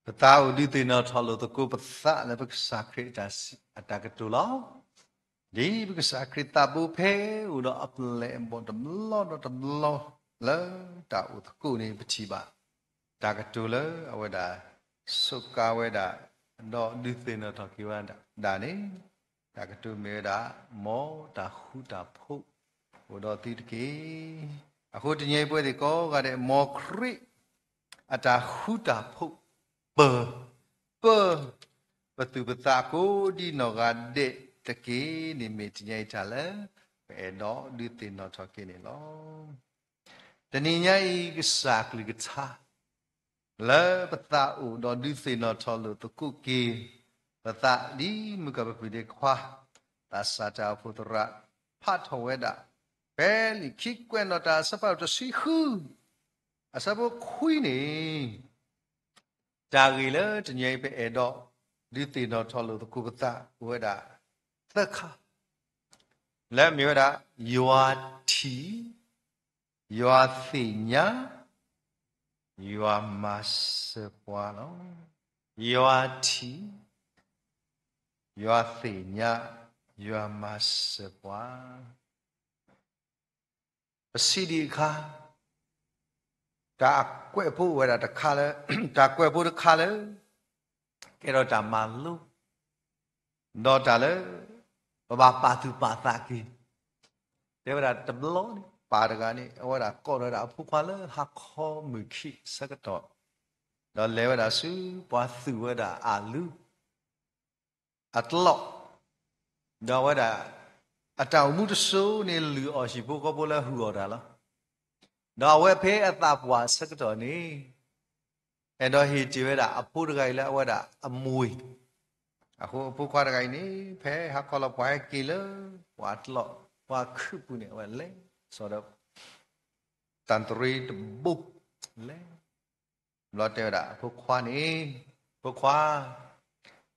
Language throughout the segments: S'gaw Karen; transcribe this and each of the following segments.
ပသးအိၣ်ဒုးသ့ၣ်နီၣ်ထီၣ်လိာ်သကိးပသးလၢပကစၢ်ခရံာ်အတၢ်စံးအတၢ်ကတိၤလီၤ. ဒ်ပကစၢ်ခရံာ်သးဘိဖဲအိၣ်ဒီးအပျဲၢ်အဘီၣ်တဘျီဒီးတဘျီ လၢတၢ်အိၣ်သကိးန့ၣ် ပထံၣ်ဘၣ် တၢ်ကတိၤလၢအဝဲဒၣ် စူးကါဝဲဒၣ် ဒီးဒုးသ့ၣ်နီၣ်ထီၣ်က့ၤဝဲဒၣ်န့ၣ် တၢ်ကတိၤမ့ၢ်ဝဲဒၣ် မ်တၢ်ဃူတၢ်ဖိးအိၣ်ဒီးသုတက့ၢ်. အဃိတနံၤအံၤပဝဲသ့ၣ်ကိးဂၤဒဲး မ်ခရံာ်အတၢ်ဃူတၢ်ဖိး ပၢၤ ပၢၤ ပသူၣ်ပသးကိးဒ်နီၢ်ဂၤဒဲးတက့ၢ်န့ၣ် မ့ၢ်တနံၤအံၤတၢ်လၢ ပအဲၣ်ဒိးဒုးသ့ၣ်နီၣ်ထီၣ်က့ၤန့ၣ်လီၤ. တနံၤညါအံၤ ကစၢ်ကလုၢ်ကထါ လၢပသးအိၣ်ဒီးဒုးသ့ၣ်နီၣ်ထီၣ်လိာ်သကိးက့ၤ ပသးဒ်မုၢ်ကီၢ်ပပုၢ်ဒ့ခွါ သးစၢ်တၢ်အိၣ်ဖှိၣ်သရၣ် ဖးထီၣ်ဝဲဒၣ် ဖဲလံာ်ခံကွဲးနီၣ်တၢ်အဆၢဖးဒိၣ်တဆံဃု အဆၢဖိခွံန့ၣ် တၢ်ဂ့ၢ်လၢတနံၤအံၤပအဲၣ်ဒိး ဒုးသ့ၣ်နီၣ်ထီၣ်လိာ်သကိးပသးအိၣ်ဝဲဒၣ် သၢခါ လၢအမ့ၢ်ဝဲဒၣ် ယွၤထံၣ် ယွၤသ့ၣ်ညါ ယွၤမၤစၢၤပှၤလီၤ. ယွၤထံၣ် ယွၤသ့ၣ်ညါ ယွၤမၤစၢၤပှၤ ပစံးဒံးအခါ တၢ်ကွဲးဖိဝဲဒၣ်တခါလၢ တၢ်ကွဲးဖိတခါလၢ ကဲထီၣ်တၢ်မၤလိ ဒီးတၢ်လၢ ပဘၣ်ပာ်သူၣ်ပာ်သးက့ၤ တဲဝဲဒၣ်တဘျီန့ၣ် ပၢ်တဂၤန့ၣ် အဝဲဒၣ်ကိးထီၣ်ဝဲဒၣ်အဖိခွါလၢဟါခီမုၢ်ခံဆၢကတီၢ် ဒီးလဲၤဝဲဒၣ်ဆူပှၤသူၣ်ဝဲဒၣ်အလုၢ် အတလီၢ် ဒီးအဝဲဒၣ် အတၢ်အိၣ်မူတစိၤန့ၣ် လုၢ်အီၣ်ဟံၣ်ဖိဃီဖိလၢဟုၣ်အီၣ်တၢ်လီၤ. ဒီးအဝဲဖဲအသးပှၢ်ဆၢကတီၢ်န့ၣ် အဲၣ်ဒိးဟ့ၣ်တ့ၢ်ဝဲဒၣ်အဖိတဂၤအံၤလၢအဝဲဒၣ်အမှ့ၢ် အဃိအဖိခွါတဂၤအံၤန့ၣ် ဖဲဟါခီလီၤပှၤဟဲက့ၤလၢ ပှၤတလီၢ် ပှၤခုၣ်ပူၤန့ၣ် အဝဲလဲၤ စီၤဒီး တၢ်တရံတဘိ လဲၤ ဘျီတဲဝဲဒၣ်အဖိခွါန့ၣ် ဖိခွါ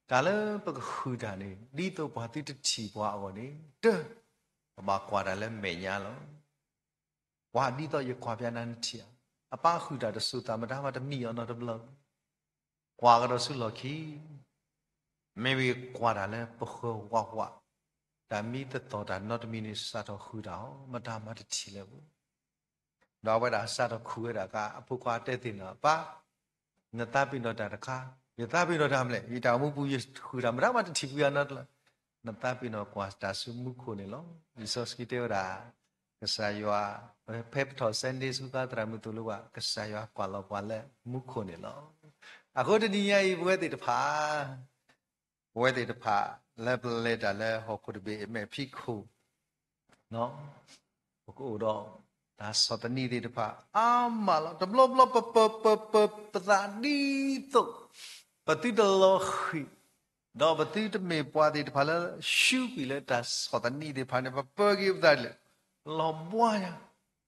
တၢ်လၢပကဃုာ်တၢ်န့ၣ် ဒ်သိးပှၤသုတထံၣ်ပှၤအဂီၢ်န့ၣ် တၢ် ပဘၣ်ကွၢ်တၢ်လၢမဲာ်ညါလီၤ. ကွၢ်ဒ်သိးယကွၢ်ပျးနၤနထံၣ်ဧါ. အပၢ်ဃုာ်တၢ်တစိၤသးမတၤမးတမံအီၤနီတဘျီ ကွၢ်ကဒီးဆူလီၢ်ခံ မ့ၢ်ဝံၤကွၢ်တၢ်လၢပဃၢၤဝးဝး တၢ်မံသသီၣ်တၢ်နီတမံၤန့ၣ် စးထီၣ်ဃုာ်တၢ်အီၤ မတၤမၤတထံၣ်လၢၤဘၣ်. ဒီးအဝဲဒၣ်စးထီၣ်ခူၣ်ဝဲဒၣ်အခါ အဖိခွါတဲသ့ၣ်နီၣ် ပၢ် နသးပ့ၤနီၣ်တၢ်တခါ ယသးပ့ၤနီၣ်တၢ်မလဲၣ် ယတၢ်အိၣ်မူပူၤ ယဃုာ်တၢ်မတၤမးတထံၣ်ပှၤနီတဘျီ နသးပ့ၤနီၣ်ကွၢ်တၢ်ဆူမူခိၣ်န့ၣ်လီၤ. လံာ်စီဆှံတဲဝဲဒၣ် ကစၢ်ယွၤ ဖဲပထီၣ် Sunday school သရၣ်မုၣ်သိၣ်လိဘၣ် ကစၢ်ယွၤကွၢ်လီၤပှၤလၢမူခိၣ်န့ၣ်လီၤ. အဃိတနံၤညါအံၤ ပဝဲသ့ၣ်တဖၣ် ပဝဲသ့ၣ်တဖၣ်လၢပလဲၤတၢ်လၢဟီၣ်ခိၣ်တဘ့ၣ်အမဲာ်ဖံးခိၣ် ပကအိၣ်ဒီးတၢ်ဆီၣ်သနံးသ့ၣ်တဖၣ်အါမးလီၤ. တဘျီဘျီပပၢၤပၢၤပၢၤပသးဒ်သိး ပသုတလီၤဃံၤ ဒီးပသုတမ့ၢ်ပှၤသ့ၣ်တဖၣ်လၢဆူကွံာ်လၢတၢ်ဆီၣ်သနံးသ့ၣ်တဖၣ်န့ၣ် ပပၢၤက့ၤပသးလၢ လီၤဘှါညါ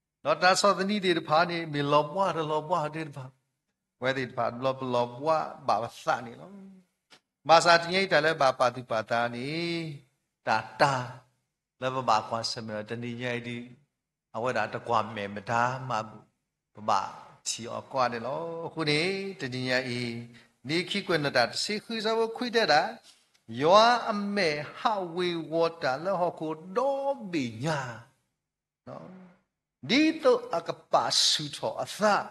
ဒီးတၢ်ဆီၣ်သနံးသ့ၣ်တဖၣ်န့ၣ် မ့ၢ်လီၤဘှါတလီၤဘှါသ့ၣ်တဖၣ် ပဝဲသ့ၣ်တဖၣ်တဘျီပလီၤဘှါဘၣ်ပသးန့ၣ်လီၤ. ဘၣ်ဆၣ်တနံၤအံၤတၢ်လၢဘၣ်ပာ်သူၣ်ပာ်သးန့ၣ် တၢ်တၢ်လၢပဘၣ်ကွၢ်ဆၢၣ်မဲာ်အီၤတနံၤညါအံၤဒ် အဝဲဒၣ်တကွၢ်မဲာ်မတၤမးဘၣ် ပဘၣ်ထံၣ်အီၤကွၢ်န့ၣ်လီၤ. အဃိန့ၣ် တနံၤညါအံၤ ဒ်ခံကွဲးနီၣ်တၢ်တဆံဃုဆၢဖိခွံတဲဒၣ် ယွၤအမဲာ်ဟးဝ့ၤဝီၤတၢ်လၢဟီၣ်ခိၣ်ဒီဘ့ၣ်ညါ ဒ်သိးအကပာ်ဆူၣ်ထီၣ်အသး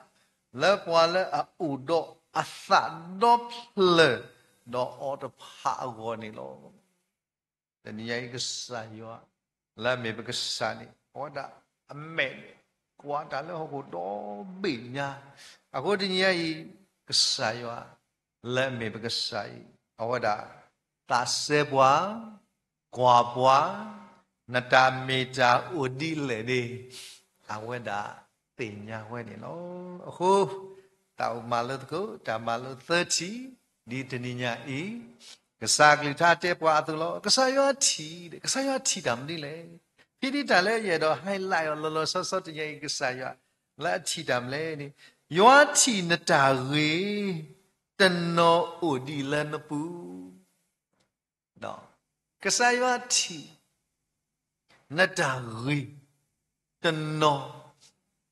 လၢပှၤလၢအအိၣ်ဒီးအသးဒီဖျၢၣ် ဒီးအီၤတဖၣ်အဂီၢ်န့ၣ်လီၤ. တနံၤညါအံၤကစၢ်ယွၤ လၢအမ့ၢ်ပကစၢ်န့ၣ် အဝဲဒၣ်အမဲာ်န့ၣ် ကွၢ်တၢ်လၢဟီၣ်ခိၣ်ဒီဘ့ၣ်ညါ အဃိတနံၤညါအံၤ ကစၢ်ယွၤ လၢအမ့ၢ်ပကစၢ်အံၤ အဝဲဒၣ် သးစဲပှၤ ကွၢ်ပှၤ နတၢ်မ့ၢ်တၢ်အိၣ်ဒ်လဲၣ်န့ၣ် အဝဲဒၣ်သ့ၣ်ညါဝဲန့ၣ်လီၤ. အဃိ သးအိၣ်မၤလိသကိး တၢ်မၤလိသၢထံၣ် ဒ်တနံၤညါအံၤ ကစၢ်ကလုၢ်ကထါတဲပှၤအသိးလီၤ. ကစၢ်ယွၤထံၣ် ကစၢ်ယွၤထံၣ်တၢ်မနုၤလဲၣ်. ဖဲဒ်တၢ်လၢယအဲၣ်ဒိး highlight အီၤလီၤလီၤဆီဆီတနံၤညါအံၤ ကစၢ်ယွၤ လၢအထံၣ်တၢ်မနုၤလဲၣ်န့ၣ် ယွၤထံၣ်နတၢ်ဂ့ၤ တနီၤအိၣ်ဒံးလၢနပူၤ ကစၢ်ယွၤထံၣ် နတၢ်ဂ့ၤ တနီၤ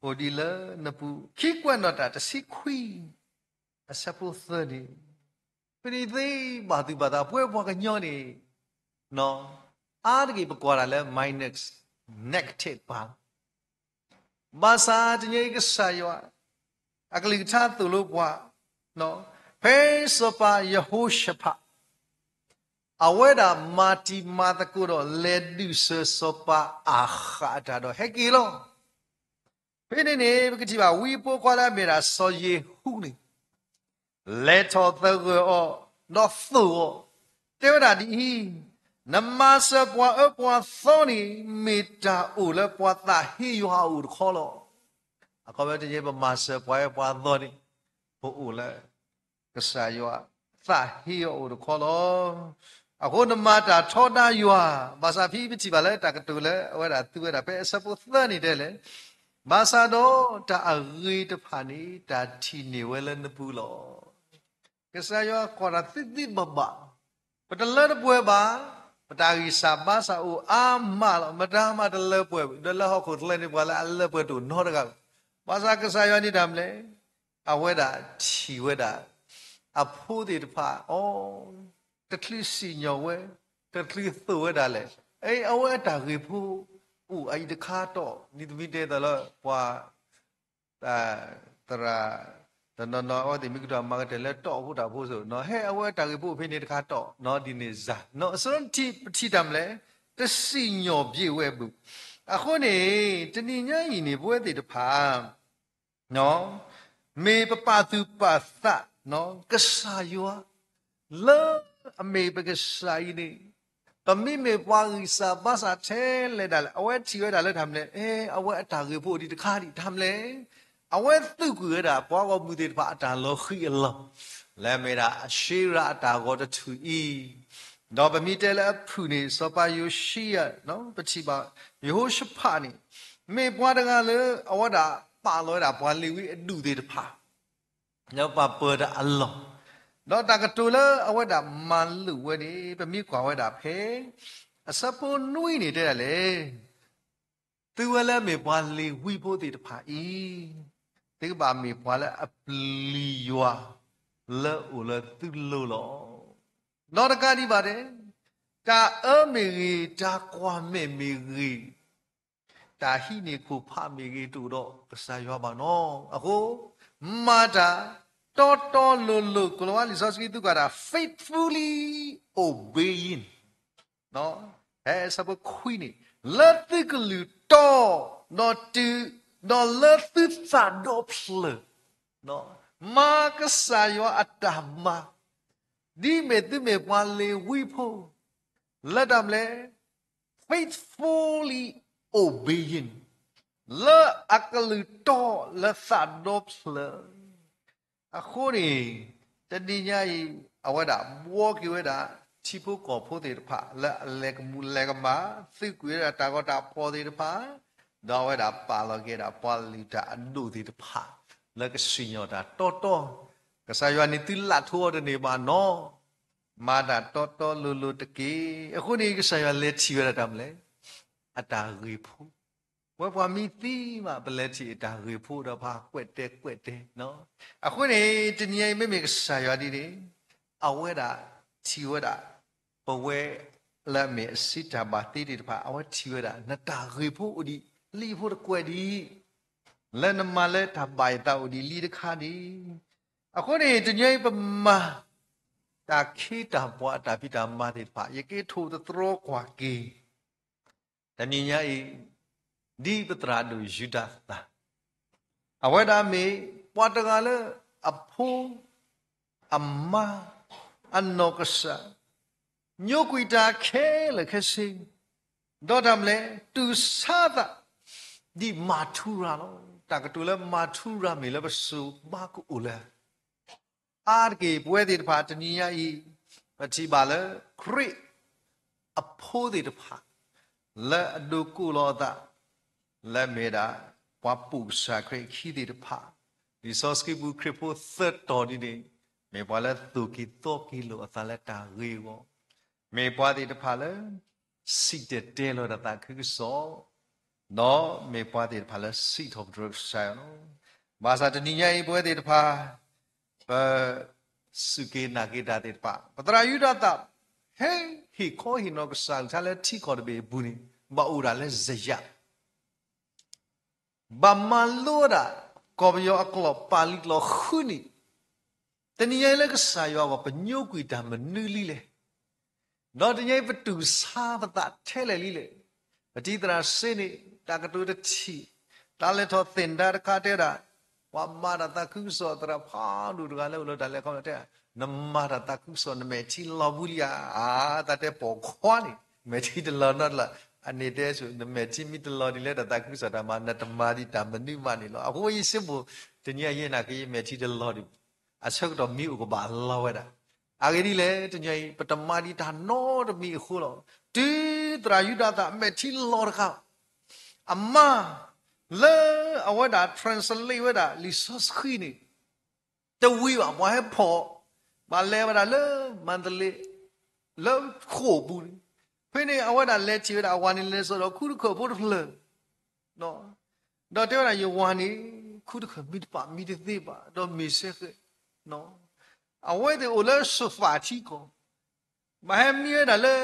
အိၣ်ဒံးလၢနပူၤ ခံကွဲးနီၣ်တၢ်တဆံခွံ အဆၢဖိသၢန့ၣ် ပနံၤသ့ဘၣ်သူၣ်ဘၣ်သး ပဝဲပှၤကညီန့ၣ် အါတက့ၢ်ပကွၢ်တၢ်လၢ minus, negative ပၤလီၤ. ဘၣ်ဆၣ်တနံၤအံၤကစၢ်ယွၤ အကလုၢ်ကထါသိၣ်လိပှၤ, ဖဲစီၤပၤယဟိၤၡဖး အဝဲဒၣ်မၤတံၤမၤသကိးဒီးလဲၤဒုးစၢၤစီၤပၤအၤဃးအတၢ်ဒီးဟဲက့ၤလီၤ. ဖဲန့ၣ်န့ၣ် ပကထံၣ်ဘၣ်ဝံဖိခွါလၢအမ့ၢ်ဒၣ်စီၤယ့ၤဟူန့ၣ် လဲၤထီၣ်သဂၢၢ်အီၤ, ဒီးသိၣ်အီၤ, တဲဝဲဒၣ်ဒ်အံၤ, နမၤစၢၤပှၤအၢပှၤသီန့ၣ် မ့ၢ်တၢ်အိၣ်လၢပှၤသးဟ့ယွၤအအိၣ်တခီလီၤ. အခီပညီတနံၤအံၤ ပမၤစၢၤပှၤအၢပှၤသီန့ၣ် ပအိၣ်လၢ ကစၢ်ယွၤသးဟ့အီၤအိၣ်တခီလီၤ. အဃိနမၤတၢ်ထီဒါယွၤ, ဘၣ်ဆၣ်ဖဲပထံၣ်ဘၣ်လၢတၢ်ကတိၤလၢအဝဲဒၣ်သူဝဲဒၣ်ဖဲအဆၢဖိသၢန့ၣ်တဲလဲၣ်, ဘၣ်ဆၣ်ဒီးတၢ်အဂ့ၤတဖၣ်န့ၣ် တၢ်ထံၣ်န့ၢ်ဝဲလၢနပူၤလီၤ. ကစၢ်ယွၤကွၢ်တၢ်သ့သ့ဘၣ်ဘၣ်, ပတလၢတပှဲၤဘၣ်, ပတၢ်ဂံၢ်စၢ်ဘါစၢ်အိၣ်အါမးလီၤ. မတၤမးတလၢပှဲၤ, ဒီးလၢဟီၣ်ခိၣ်ချၢန့ၣ် ပှၤလၢအလၢပှဲၤတအိၣ်နီတဂၤဘၣ်. ဘၣ်ဆၣ်ကစၢ်ယွၤန့ၣ်တၢ်မနုၤလဲၣ်, အဝဲဒၣ်ထံၣ်ဝဲဒၣ် အဖိသ့ၣ်တဖၣ်အီၤ, တချုးစံၣ်ညီၣ်ဝဲ, တချုးသိၣ်ဝဲဒၣ်လဲာ်, အဝဲအတၢ်ဂ့ၤဖိအိၣ်အံၤတခါတီၢ်, နံၤသမံတဲသိးလၢပှၤ သရၣ် တနီၤနီၤအဝဲသ့ၣ်မ့ၢ်ကတီၢ်မၤကတၢၢ်လၢတီၢ်အဖိတၢ်ဖိစိၤ, ဟဲအဝဲတၢ်ဂ့ၤဖိအိၣ်ဖဲန့ၣ်တခါတီၢ်, ဒ်န့ၣ်စၢ်, အဆၢထံၣ်ပထံၣ်တၢ်မနုၤလဲၣ်, တစံၣ်ညီၣ်ဘၣ်ဝဲအပူၤ. အဃိန့ၣ် တနံၤညါအံၤန့ၣ် ပဝဲသ့ၣ်တဖၣ် မ့ၢ်ပပာ်သူၣ်ပာ်သး ကစၢ်ယွၤ လၢအမ့ၢ်ပကစၢ်အံၤန့ၣ်, ပမ့မ့ၢ်ပှၤဂံၢ်စၢ်ဘါစၢ်ထဲလဲၣ်ဒၣ်လဲာ် အဝဲထံၣ်ဝဲဒၣ်လၢတၢ်မနုၤလဲၣ်, အဝဲအတၢ်ဂ့ၤဖိအိၣ်ဒံးတခါဒံးတၢ်မနုၤလဲၣ်, အဝဲသူၣ်ကွံာ်ဝဲဒၣ်ပှၤဂီၢ်မုၢ်သ့ၣ်တဖၣ်အတၢ်လီၤဃံၤအလီၢ်, လၢအမ့ၢ်ဒၣ်အၡ့ရၤအတၢ်ဂီၤတထူၣ်အံၤ, ဒီးပမ့ၢ်တဲလၢအဖုၣ်န့ၣ် စီၤပၤယိၤၡံယၤ, ပထံၣ်ဘၣ် ယဟိၤၡဖးန့ၣ် မ့ၢ်ပှၤတဂၤလၢအဝဲဒၣ်ပာ်လီၤဝဲဒၣ်ပှၤလ့ၤဝံအဒူၣ်သ့ၣ်တဖၣ် လၢပှၤပၢၤတၢ်အလီၢ်, ဒီးတၢ်ကတိၤလၢအဝဲဒၣ်မၤလိာ်ဝဲန့ၣ် ပမ့ၢ်ကွၢ်ဝဲဒၣ်ဖဲ အဆၢဖိနွံန့ၣ်တဲဒၣ်လဲၣ်, သုဝဲလၢအမ့ၢ်ပှၤလ့ၤဝံဖိသ့ၣ်တဖၣ်အံၤ, သုကဘၣ်မ့ၢ်ပှၤလၢအပျံၤယွၤ လၢအအိၣ်လၢသုလိၤလီၤ. ဒီးတကးဒံးဘၣ်န့ၣ်, တၢ်အၢမ့ၢ်ဂ့ၤ, တၢ်ကွၢ်မဲာ်မ့ၢ်ဂ့ၤ, တၢ်ဟံးန့ၢ်ခိၣ်ဖးမ့ၢ်ဂ့ၤ တအိၣ်ဒီးကစၢ်ယွၤဘၣ်နီၤ. အဃိ မၤတၢ်တီတီလိၤလိၤ, ကိၤလၤဝါလံာ်စီဆှံသူကွၢ်တၢ် faithfully obeying ဖဲအဆၢဖိခွံန့ၣ်, လၢသုကလုၢ်တီ, ဒီးတုၤ, ဒီးလၢသုသးဒီဖျၢၣ်, မၤကစၢ်ယွၤအတၢ်မၤ, ဒ်မ့ၢ်သုမ့ၢ်ပှၤလ့ၤဝံဖိ, လၢတၢ်မနုၤလဲၣ်, faithfully obeying လၢအကလုၢ်တီလၢသးဒီဖျၢၣ်. အဃိန့ၣ်, တနံၤညါအံၤ, အဝဲဒၣ်ဘှီက့ၤဝဲဒၣ် ထံဖိကီၢ်ဖိသ့ၣ်တဖၣ် လၢအလဲၤကမူးလဲၤကမၣ်, သုးကွံာ်ဝဲဒၣ်တၢ်ဂီၤတၢ်ဖီၣ်သ့ၣ်တဖၣ်, ဒီးအဝဲဒၣ်ပာ်လီၤက့ၤဒၣ်ပှၤလုၢ်တၢ်အဒိၣ်သ့ၣ်တဖၣ် လၢကစံၣ်ညီၣ်တၢ်တီတီ, ကစၢ်ယွၤန့ၣ်သုလၢ်ထူအီၤတန့ၢ်ဘၣ်နီၤ, မၤတၢ်တီတီလိၤလိၤတက့ၢ်. အဃိန့ၣ် ကစၢ်ယွၤလဲၤထံၣ်ဝဲဒၣ်တၢ်မနုၤလဲၣ်, အတၢ်ဂ့ၤဖိ, ဝဲပှၤမ့ၢ်သံမး ပလဲၤထံၣ်အတၢ်ဂ့ၤဖိဒီးပှၤကွဲးတဲာ်ကွဲးတဲာ်နီၤ. အဃိန့ၣ် တနံၤအံၤမ့မ့ၢ်ကစၢ်ယွၤဒ်န့ၣ်, အဝဲဒၣ်ထံၣ်ဝဲဒၣ် ပဝဲလၢအမ့ၢ်အစံးတၢ်ဘၣ်သ့သ့ၣ်တဖၣ် အဝဲထံၣ်ဝဲဒၣ် နတၢ်ဂ့ၤဖိအိၣ်ဒံးလံဖိတကွဲးဒံး, လၢနမၤလၢတၢ်ဘၣ်ယသးအိၣ်ဒံးလံတခါဒံး. အဃိန့ၣ် တနံၤအံၤပမၤ တၢ်ခ့တၢ်ပှၤအတၢ်ဖံးတၢ်မၤသ့ၣ်တဖၣ် ယက့ၤထိၣ်သတြီကွၢ်က့ၤ တနံၤညါအံၤ ဒ်ပသရၣ်ဒိၣ်ယူဒၤသၢ်, အဝဲဒၣ်မ့ၢ်ပှၤတဂၤလၢအဖိ, အမါ, အနီၢ်ကစၢ်, ညိကွံာ်တၢ်ခဲလၢာ်ခဲဆ့, ဒီးတၢ်မနုၤလဲၣ်, တူၢ်ဆါသး ဒ်မၤထူရၤလီၤ. တၢ်ကတိၤလၢမၤထူရၤမ့ၢ်လၢပစိၤဘၣ်ကအိၣ်လၢ အါတက့ၢ် ပဝဲသ့ၣ်တဖၣ်တနံၤညါအံၤ ပထံၣ်ဘၣ်လၢ ခရံာ်အဖိသ့ၣ်တဖၣ် လၢအဒိးကိးလီၤအသး လၢအမ့ၢ်ဒၣ် ပှၤပိာ်ကစၢ်ခရံာ်အခံသ့ၣ်တဖၣ်, လံာ်စီဆှံပူၤခရံာ်ဖိသၢတီၤဒ်န့ၣ် မ့ၢ်ပှၤလၢသိၣ်က့ၤသီက့ၤလိာ်အသးလၢတၢ်ဂ့ၤအဂီၢ်, မ့ၢ်ပှၤသ့ၣ်တဖၣ်လၢ စံၣ်တဲၤတဲလီၤတၢ်သးခုကစီၣ်, ဒီးမ့ၢ်ပှၤသ့ၣ်တဖၣ်လၢစံးထီၣ်ပတြၢၤကစၢ်ယွၤလီၤ. ဘၣ်ဆၣ်တနံၤညါအံၤ ပဝဲသ့ၣ်တဖၣ် ပ စူၢ်က့ၤနာ်က့ၤတၢ်သ့ၣ်တဖၣ် ပသရၣ်ယူဒၤသၣ် ဟဲဟ့ၣ်ခီဟ့ၣ်နီၤကစၢ်အကလုၢ်ကထါလၢထံကီၢ်တဘ့ၣ်အပူၤန့ၣ် ဘၣ်အိၣ်ဒၣ်လၢစယး ဘၣ်မၤလိဝဲဒၣ် ကီၢ်ပယီၤအကျိာ်ပၣ်လံာ်ကျိာ်ဃုနံၣ်, တနံၤညါအံၤလၢကစၢ်ယွၤအဂီၢ် ပညိကွံာ်တၢ်မနုၤလံလဲၣ်. ဒီးတနံၤညါအံၤပတူၢ်ဆါပသးထဲလဲၣ်လံလဲၣ်. ပတံၤသရၣ်စ့န့ၣ် တၢ်ကတိၤတထံၣ်, တၢ်လဲၤထီၣ်သ့ၣ်ဒါတခါတဲဝဲဒၣ်, ပှၤမၤတၢ်သးခုကစီၣ်သရၣ်ဖးဒိၣ်တဂၤလၢအိၣ်လၢတၢ်လဲၤခီဖျိတဲ, နမၤတၢ်သးခုကစီၣ် နမဲာ်ထံလီၤပူၤလံဧါ, အါ တၢ်တဲပိာ်ခွါန့ၣ် မဲာ်ထံတလီၤနီတလၢၤ, အန့ၣ်တဲဆူ နမဲာ်ထံမ့ၢ်တလီၤဒ်လဲၣ် တၢ်သးခုကစီၣ်တၢ်မၤ နတမၤဒံးတၢ်မနုၤမးန့ၣ်လီၤ. အဃိယစ့ဘိၣ် တနံၤညါယဲနာ်က့ၤယမဲာ်ထံတလီၤဒံး အဆၢကတီၢ်မ့ၢ်အိၣ်ကဘၣ်လီၤဝဲဒၣ်. အဂ့ၢ်ဒ်လဲၣ် တနံၤညါအံၤ ပတမၤဒံးတၢ်နီတမံၤအဃိလီၤ. တုၤသရၣ်ယူဒၤသၣ်အမဲာ်ထံလီၤတခါ, အမါ လၢအဝဲဒၣ် translate ဝဲဒၣ်လံာ်စီဆှံန့ၣ် တဝံၤဘၣ် ပှၤဟဲဖီၣ်, ဘၣ်လဲၤဝဲဒၣ်လၢ မန္တလေး လၢဃိာ်ပူၤန့ၣ်, ဖဲန့ၣ်အဝဲဒၣ်လဲၤထံၣ်ဝဲဒၣ်အဝၤန့ၣ် လဲၤစိာ်ဒီးခူတခၢၣ်ဖိတဖျၢၣ် ဒီးတဲဝဲဒၣ် ယဝၤန့ၣ် ခူတခၢၣ်မံတပာ်မံတသ့ဘၣ် ဒီးမ့ၢ်စဲဃဲ, အဝဲသ့ၣ်အိၣ်လၢ sofa ထံကီၢ်, ဘၣ်ဟဲမံဝဲဒၣ်လၢ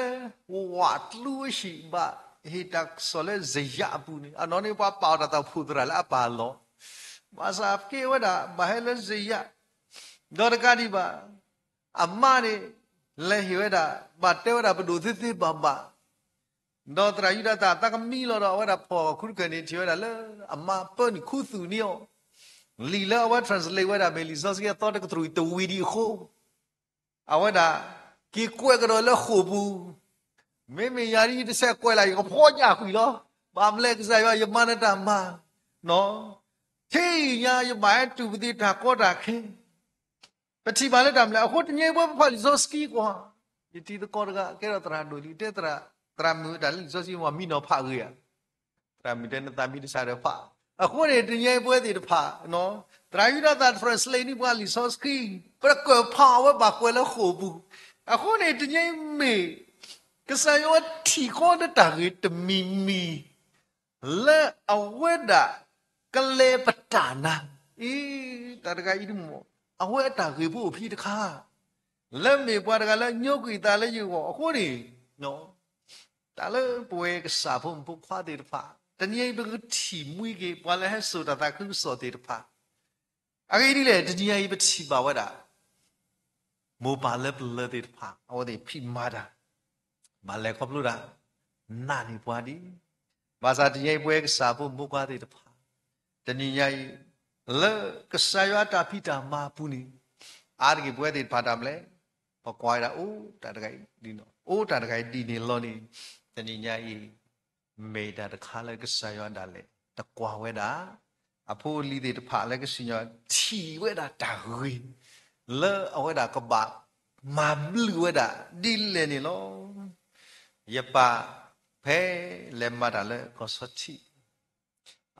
ဝးကျူအဟံၣ် ဘၣ်ဟ့ၣ်တၢ်ကစီၣ်လၢစယးအပူၤန့ၣ်, အနီၢ်န့ၣ်ပှၤပာ်အီၤတၢ်သးဖှိၣ်သရၣ်လၢအပၢ်အလီၢ်, ဘၣ်ဆၣ်က့ၤဝဲဒၣ် ဘၣ်ဟဲလၢစယး, ဒီးတကးဒံးဘၣ် အမါန့ၣ် လဲၤဟ့ၣ်ဝဲဒၣ် ဘၣ်တဲဝဲဒၣ်ပဒိၣ်သ့သ့ဘၣ်ဘၣ် ဒီးသရၣ်ယူဒၤသၣ်သးကမံလီၤဒီး အဝဲဒၣ်ဖီၣ်ခူတခၢၣ်န့ၣ် ထံၣ်ဝဲဒၣ်လၢ အမါပၢနုာ်ခူသူၣ်န့ၢ်အီၤ, လံာ်လၢအဝဲ translate ဝဲဒၣ်မ့ၢ်လံာ်စီဆှံအသီတကတြူၢ်တဝံၤဒံးအဃိ, အဝဲဒၣ် က့ၤကွဲးကဒီးလၢဃိာ်ပူၤ, မ့မ့ၢ်ယၤဒ်ယတဆဲးကွဲးလၢ် ယကဖီညၣ်ကွံာ်လီၤ, ဘၣ်မလဲၣ်ကစၢ်ယွၤ ယမၤနတၢ်မၤ, ထဲအံၤညါယဘၣ်ဟဲတူၢ်ပသံတၢ်ကီတၢ်ခဲ ပထံၣ်ဘၣ်လၢတၢ်မနုၤလဲၣ်. အဃိတနံၤအံၤပဝဲပဖးလံာ်စီဆှံကွၢ်, ယတံၤသကိးတဂၤ ကဲထီၣ်သရၣ်ဒိၣ်လံ တဲ သရၣ်မုၣ်တၢ်လၢလံာ်စီဆှံမ့ၢ်မံနီၤဖးဂ့ၤဧါ, သရၣ်မုၣ်တဲနသးမံတစၢ်ဒီးဖး, အဃိန့ၣ် တနံၤအံၤပဝဲသ့ၣ်တဖၣ် သရၣ်ယူဒၤသၣ် translate န့ၢ်ပှၤလံာ်စီဆှံ, ပတကြၢးဖးအီၤဝဲဘၣ်ကွဲးလၢဃိာ်ပူၤ, အဃိန့ၣ် တနံၤအံၤမ့ၢ် ကစၢ်ယွၤထံၣ်ဃီလၢတၢ်ဂ့ၤတမံၤမံၤ လၢအဝဲဒၣ်ကလဲၤပတာ်နၤ, အံၤ တၢ်တဂၤအံၤဒ်မ့ၢ် အဝဲအတၢ်ဂ့ၤဖိအိၣ်ဖဲတခါ, လၢမ့ၢ်ပှၤတဂၤလၢညိကွံာ်သးလၢယဂီၢ်အဃိန့ၣ်, တၢ်လၢပဝဲကစၢ်ဖိမုၣ်ဖိခွါသ့ၣ်တဖၣ် တနံၤအံၤပကထံၣ်မှံက့ၤ ပှၤလၢဟဲစိာ်တၢ်သးခုကစီၣ်သ့ၣ်တဖၣ်, အဂ့ၢ်ဒ်လဲၣ် တနံၤအံၤပထံၣ်ဘၣ်ဝဲဒၣ် မိၢ်ပၢ်လၢပလၢၢ်သ့ၣ်တဖၣ် အဝဲသ့ၣ်ဖံးမၤတၢ်, ဘၣ်လဲၤခီဖျိတၢ် နာ်န့ၢ်ပှၤဒ်, ဘၣ်ဆၣ်တနံၤအံၤပဝဲကစၢ်ဖိမုၣ်ဖိခွါသ့ၣ်တဖၣ် တနံၤညါအံၤ လၢကစၢ်ယွၤအတၢ်ဖံးတၢ်မၤအပူၤန့ၣ် အါတက့ၢ်ပဝဲသ့ၣ်တဖၣ်တၢ်မနုၤလဲၣ်, ပကွၢ်ဝဲဒၣ်အိၣ်တၢ်တဂၤအံၤဒ်န့ၣ် အိၣ်တၢ်တဂၤအံၤဒ်န့ၣ်လီၤန့ၣ်, တနံၤညါအံၤ မ့ၢ်တၢ်တခါလၢကစၢ်ယွၤဒၣ်လဲာ် တကွၢ်ဝဲဒၣ်, အဖိအလံၤသ့ၣ်တဖၣ်လၢကစၢ်ယွၤထံၣ်ဝဲဒၣ်တၢ်ဂ့ၤ, လၢအဝဲဒၣ်ကဘၣ်မၤဘျုးဝဲဒၣ်ဒ်လဲၣ်န့ၣ်လီၤ. ယပၢ်ဖဲလဲၤမၤတၢ်လၢကီၢ်ဆီထံး,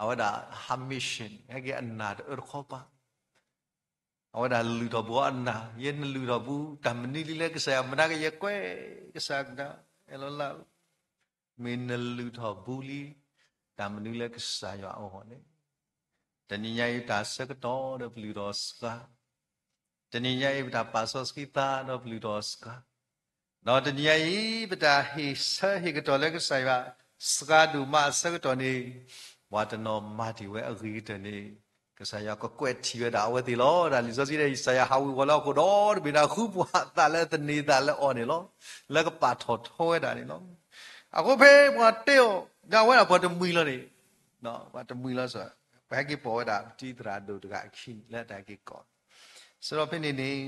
အဝဲဒၣ် ဟးမ့ၢ်ဆ့ၣ် ဟဲက့ၤအနၢ်တအၢတခီပၤ အဝဲဒၣ်လုၢ်ထီၣ်ဘှီအနၢ်, ယဲနလုၢ်ထီၣ်ဘှီ တၢ်မနုၤလံလၢကစၢ်ယွၤ မနၤက့ၤယကွဲးကစၢ်ကဒါ အဲၣ်လီၤလၢ မ့ၢ်နလုၢ်ထီၣ်ဘှီလံ တၢ်မနုၤလၢကစၢ်ယွၤအဂီၢ်န့ၣ်, တနံၤညါအံၤတၢ်ဆၢကတီၢ်ဒီးပလုၢ်ထီၣ်စှၤ, တနံၤညါအံၤပတၢ်ပာ်စီဆှံသးဒီးပလုၢ်ထီၣ်စှၤ, ဒီးတနံၤညါအံၤ ပတၢ်ဟ့ၣ်ဆၢဟ့ၣ်ကတီၢ်လၢကစၢ်ယွၤ စှၤဒိၣ်မးအဆၢကတီၢ်န့ၣ်, ပှၤတနီၤမၤတ့ၢ်ဝဲအဂ့ၤကတၢၢ်န့ၣ်, ကစၢ်ယွၤကကွဲးထံၣ်ဝဲဒၣ်အဝဲသ့ၣ်လီၤ. တၢ်လံာ်စီဆှံတဲ ယၡါယၤဟးဝ့ၤဝီၤလၢဟီၣ်ခိၣ်ဒီတဘ့ၣ်န့ၣ် ဃုပှၤသးလၢသန့ၤသးလၢအီၤန့ၣ်လီၤ. လၢကပာ်ထီၣ်ထီဝဲဒၣ်န့ၣ်လီၤ. အဃိဖဲပှၤတဲအီၤ ဒၣ်ဝဲဒၣ်ပှၤတမှံၤလီၤန့ၣ်, ပှၤတမှံၤလီၤစ့ၢ် ပဟဲက့ၤပိာ်ဝဲဒၣ် ပတံၤသရၣ်ဒိၣ်တဂၤအခံန့ၣ် လၢတၢ်က့ၤကိး, စံးထီၣ်ဖဲန့ၣ်န့ၣ်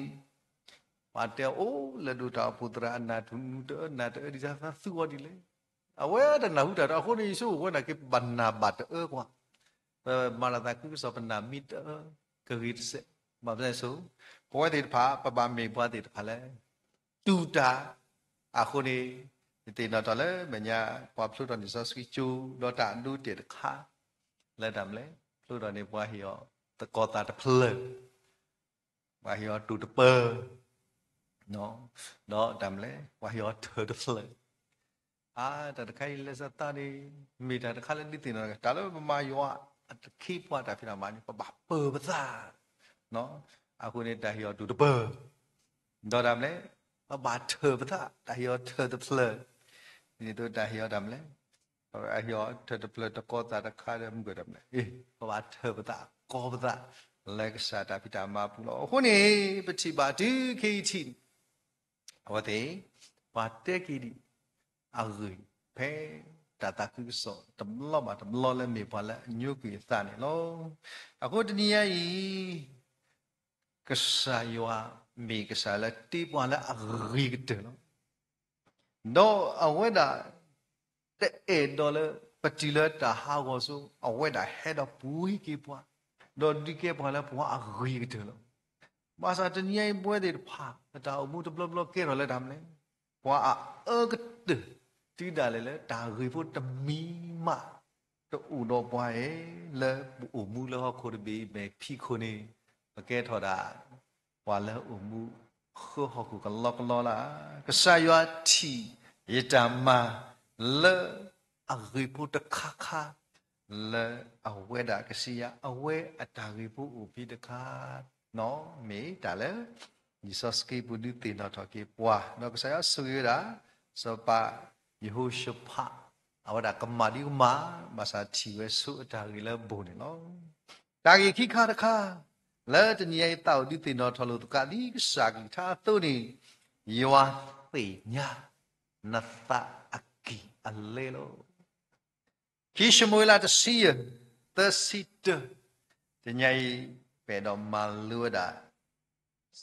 ပှၤတဲအီၤ အိၣ်လၢဒိၣ်တၢ်အိၣ်ဖှိၣ်သရၣ်အနၢ်တနူတအၢ နၢ်တအၢ ဒ်သးသူအီၤဒ်လဲၣ်. အဝဲတနၢ်ဟူတၢ်ဒီး အဃိန့ၣ် ယဆိကမိၣ်ဝဲနာ်က့ ပနၢ်ဘၣ်တအၢကွၢ်, ပမၤလၢသးခုကစီၣ် ပနၢ်မ့ၢ်တအၢ ကဂ့ၤတစဲး, ဘၣ်မနုၤလဲၣ်စိ, ပဝဲသ့ၣ်တဖၣ် ပဘၣ်မ့ၢ်ပှၤသ့ၣ်တဖၣ်လၢ တူၢ်တၢ်, အဃိန့ၣ် ယသ့ၣ်နီၣ်ထီၣ်လၢမဲာ်ညါ ပှၤဖျိထီၣ်န့ၢ်စီဆှံကၠိ ဒီးတၢ်အဒိအတဲာ်တခါ လၢတၢ်မနုၤလဲၣ်, ဖျိထီၣ်န့ၢ်ပှၤဟ့ၣ်အီၤ သကိးသၣ်တဖျၢၣ် ပှၤဟ့ၣ်အီၤတူၢ်တပၢၢ်, ဒီးတၢ်မနုၤလဲၣ် ပှၤဟ့ၣ်အီၤထၢၣ်တဖျၢၣ်, အါ တၢ်တခါအံၤလဲၤစးသးန့ၣ် မ့ၢ်တၢ်တခါလၢဒုးသ့ၣ်နီၣ်ထီၣ် တၢ်လၢပမၤယွၤအတခ့ပှၤတၢ်ဖံးတၢ်မၤန့ၣ် ပဘၣ်ပၢၢ်ပသး, အဃိန့ၣ် တၢ်ဟ့ၣ်အီၤတူၢ်တပၢၢ်, ဒီးတၢ်မနုၤလဲၣ်, ပဘၣ်ထၢၣ်ပသး, တၢ်ဟ့ၣ်အီၤထၢၣ်တဖျၢၣ်, ဒ်သိးတၢ်ဟ့ၣ်အီၤတၢ်မနုၤလဲၣ်, အဟ့ၣ်အီၤထၢၣ်တဖျၢၣ်တကီသးတခါဒီးမုၢ်ကတၢၢ်တၢ်မနုၤလဲၣ်, ပဘၣ်ထၢၣ်ပသးကီပသး လၢကစၢ်တၢ်ဖံးတၢ်မၤအပူၤလီၤ. အဃိန့ၣ် ပထံၣ်ဘၣ်တုၤခဲအံၤထံးန့ၣ် အဝဲသ့ၣ် ပှၤတဲက့ၤဒံးအဂ့ၢ် ဖဲတၢ်သးခုကစီၣ်တဘျီဘၣ်တဘျီလၢမ့ၢ်ပှၤလၢအညိကွံာ်အသးန့ၣ်လီၤ. အဃိတနံၤညါအံၤ ကစၢ်ယွၤမ့ၢ်ကစၢ်လၢတ့ပှၤလၢအဂ့ၤကတၢၢ်လီၤ. ဒီးအဝဲဒၣ် တအဲၣ်ဒိးလၢပတုၤလၢတၢ်ဟးဂီၤစိ, အဝဲဒၣ်ဟဲဒီးပူၤဟံးက့ၤပှၤ, ဒီးဒုးကဲပှၤလၢပှၤအဂ့ၤကတၢၢ်လီၤ. ဘၣ်ဆၣ်တနံၤညါအံၤပဝဲသ့ၣ်တဖၣ် ပတၢ်အိၣ်မူတဘျီဘျီကဲထီၣ်လၢတၢ်မနုၤလဲၣ်, ပှၤအအၢကတၢၢ် တုၤဒၣ်လဲာ်လၢတၢ်ဂ့ၤဖိတမံၤမး တအိၣ်ဒီးပှၤအံၤ လၢပအိၣ်မူလၢဟီၣ်ခိၣ်တဘ့ၣ်အံၤ မဲာ်ဖံးခိၣ်န့ၣ် ပကဲထီၣ်ဒၣ် ပှၤလၢအိၣ်မူဃၢဟီၣ်ခိၣ်ကလီကလီလၢ်. ကစၢ်ယွၤထံၣ်ယတၢ်မၤလၢအဂ့ၤဖိတခါခါ လၢအဝဲဒၣ်ကစံးယၤ အဝဲအတၢ်ဂ့ၤဖိအိၣ်ဖဲတခါနီၤ မ့ၢ်တၢ်လၢ လံာ်စီဆှံပူၤဒုးသ့ၣ်နီၣ်ထီၣ်က့ၤပှၤ, ဒီးကစၢ်ယွၤဆိၣ်ဂ့ၤဝဲဒၣ် စီၤပၤ ယဟိၤၡဖး အဝဲဒၣ်ကမၣ်ဒံးကမၣ် ဘၣ်ဆၣ်ထံၣ်ဝဲဆိအတၢ်ဂ့ၤလၢအဘူးန့ၣ်လီၤ. တၢ်ဂ့ၢ်ခံခါတခါ လၢတနံၤအံၤသးအိၣ်ဒုးသ့ၣ်နီၣ်ထီၣ်လိာ်သး ဒ်ကစၢ်ကလုၢ်ကထါအသိးန့ၣ် ယွၤသ့ၣ်ညါနသးအကံၢ်အလဲလီၤ. ခံၡမူၤအ့လးတဆံယဲၢ် သၢဆံတၢ, တနံၤအံၤ ပအဲၣ်ဒိးမၤလိဝဲဒၣ်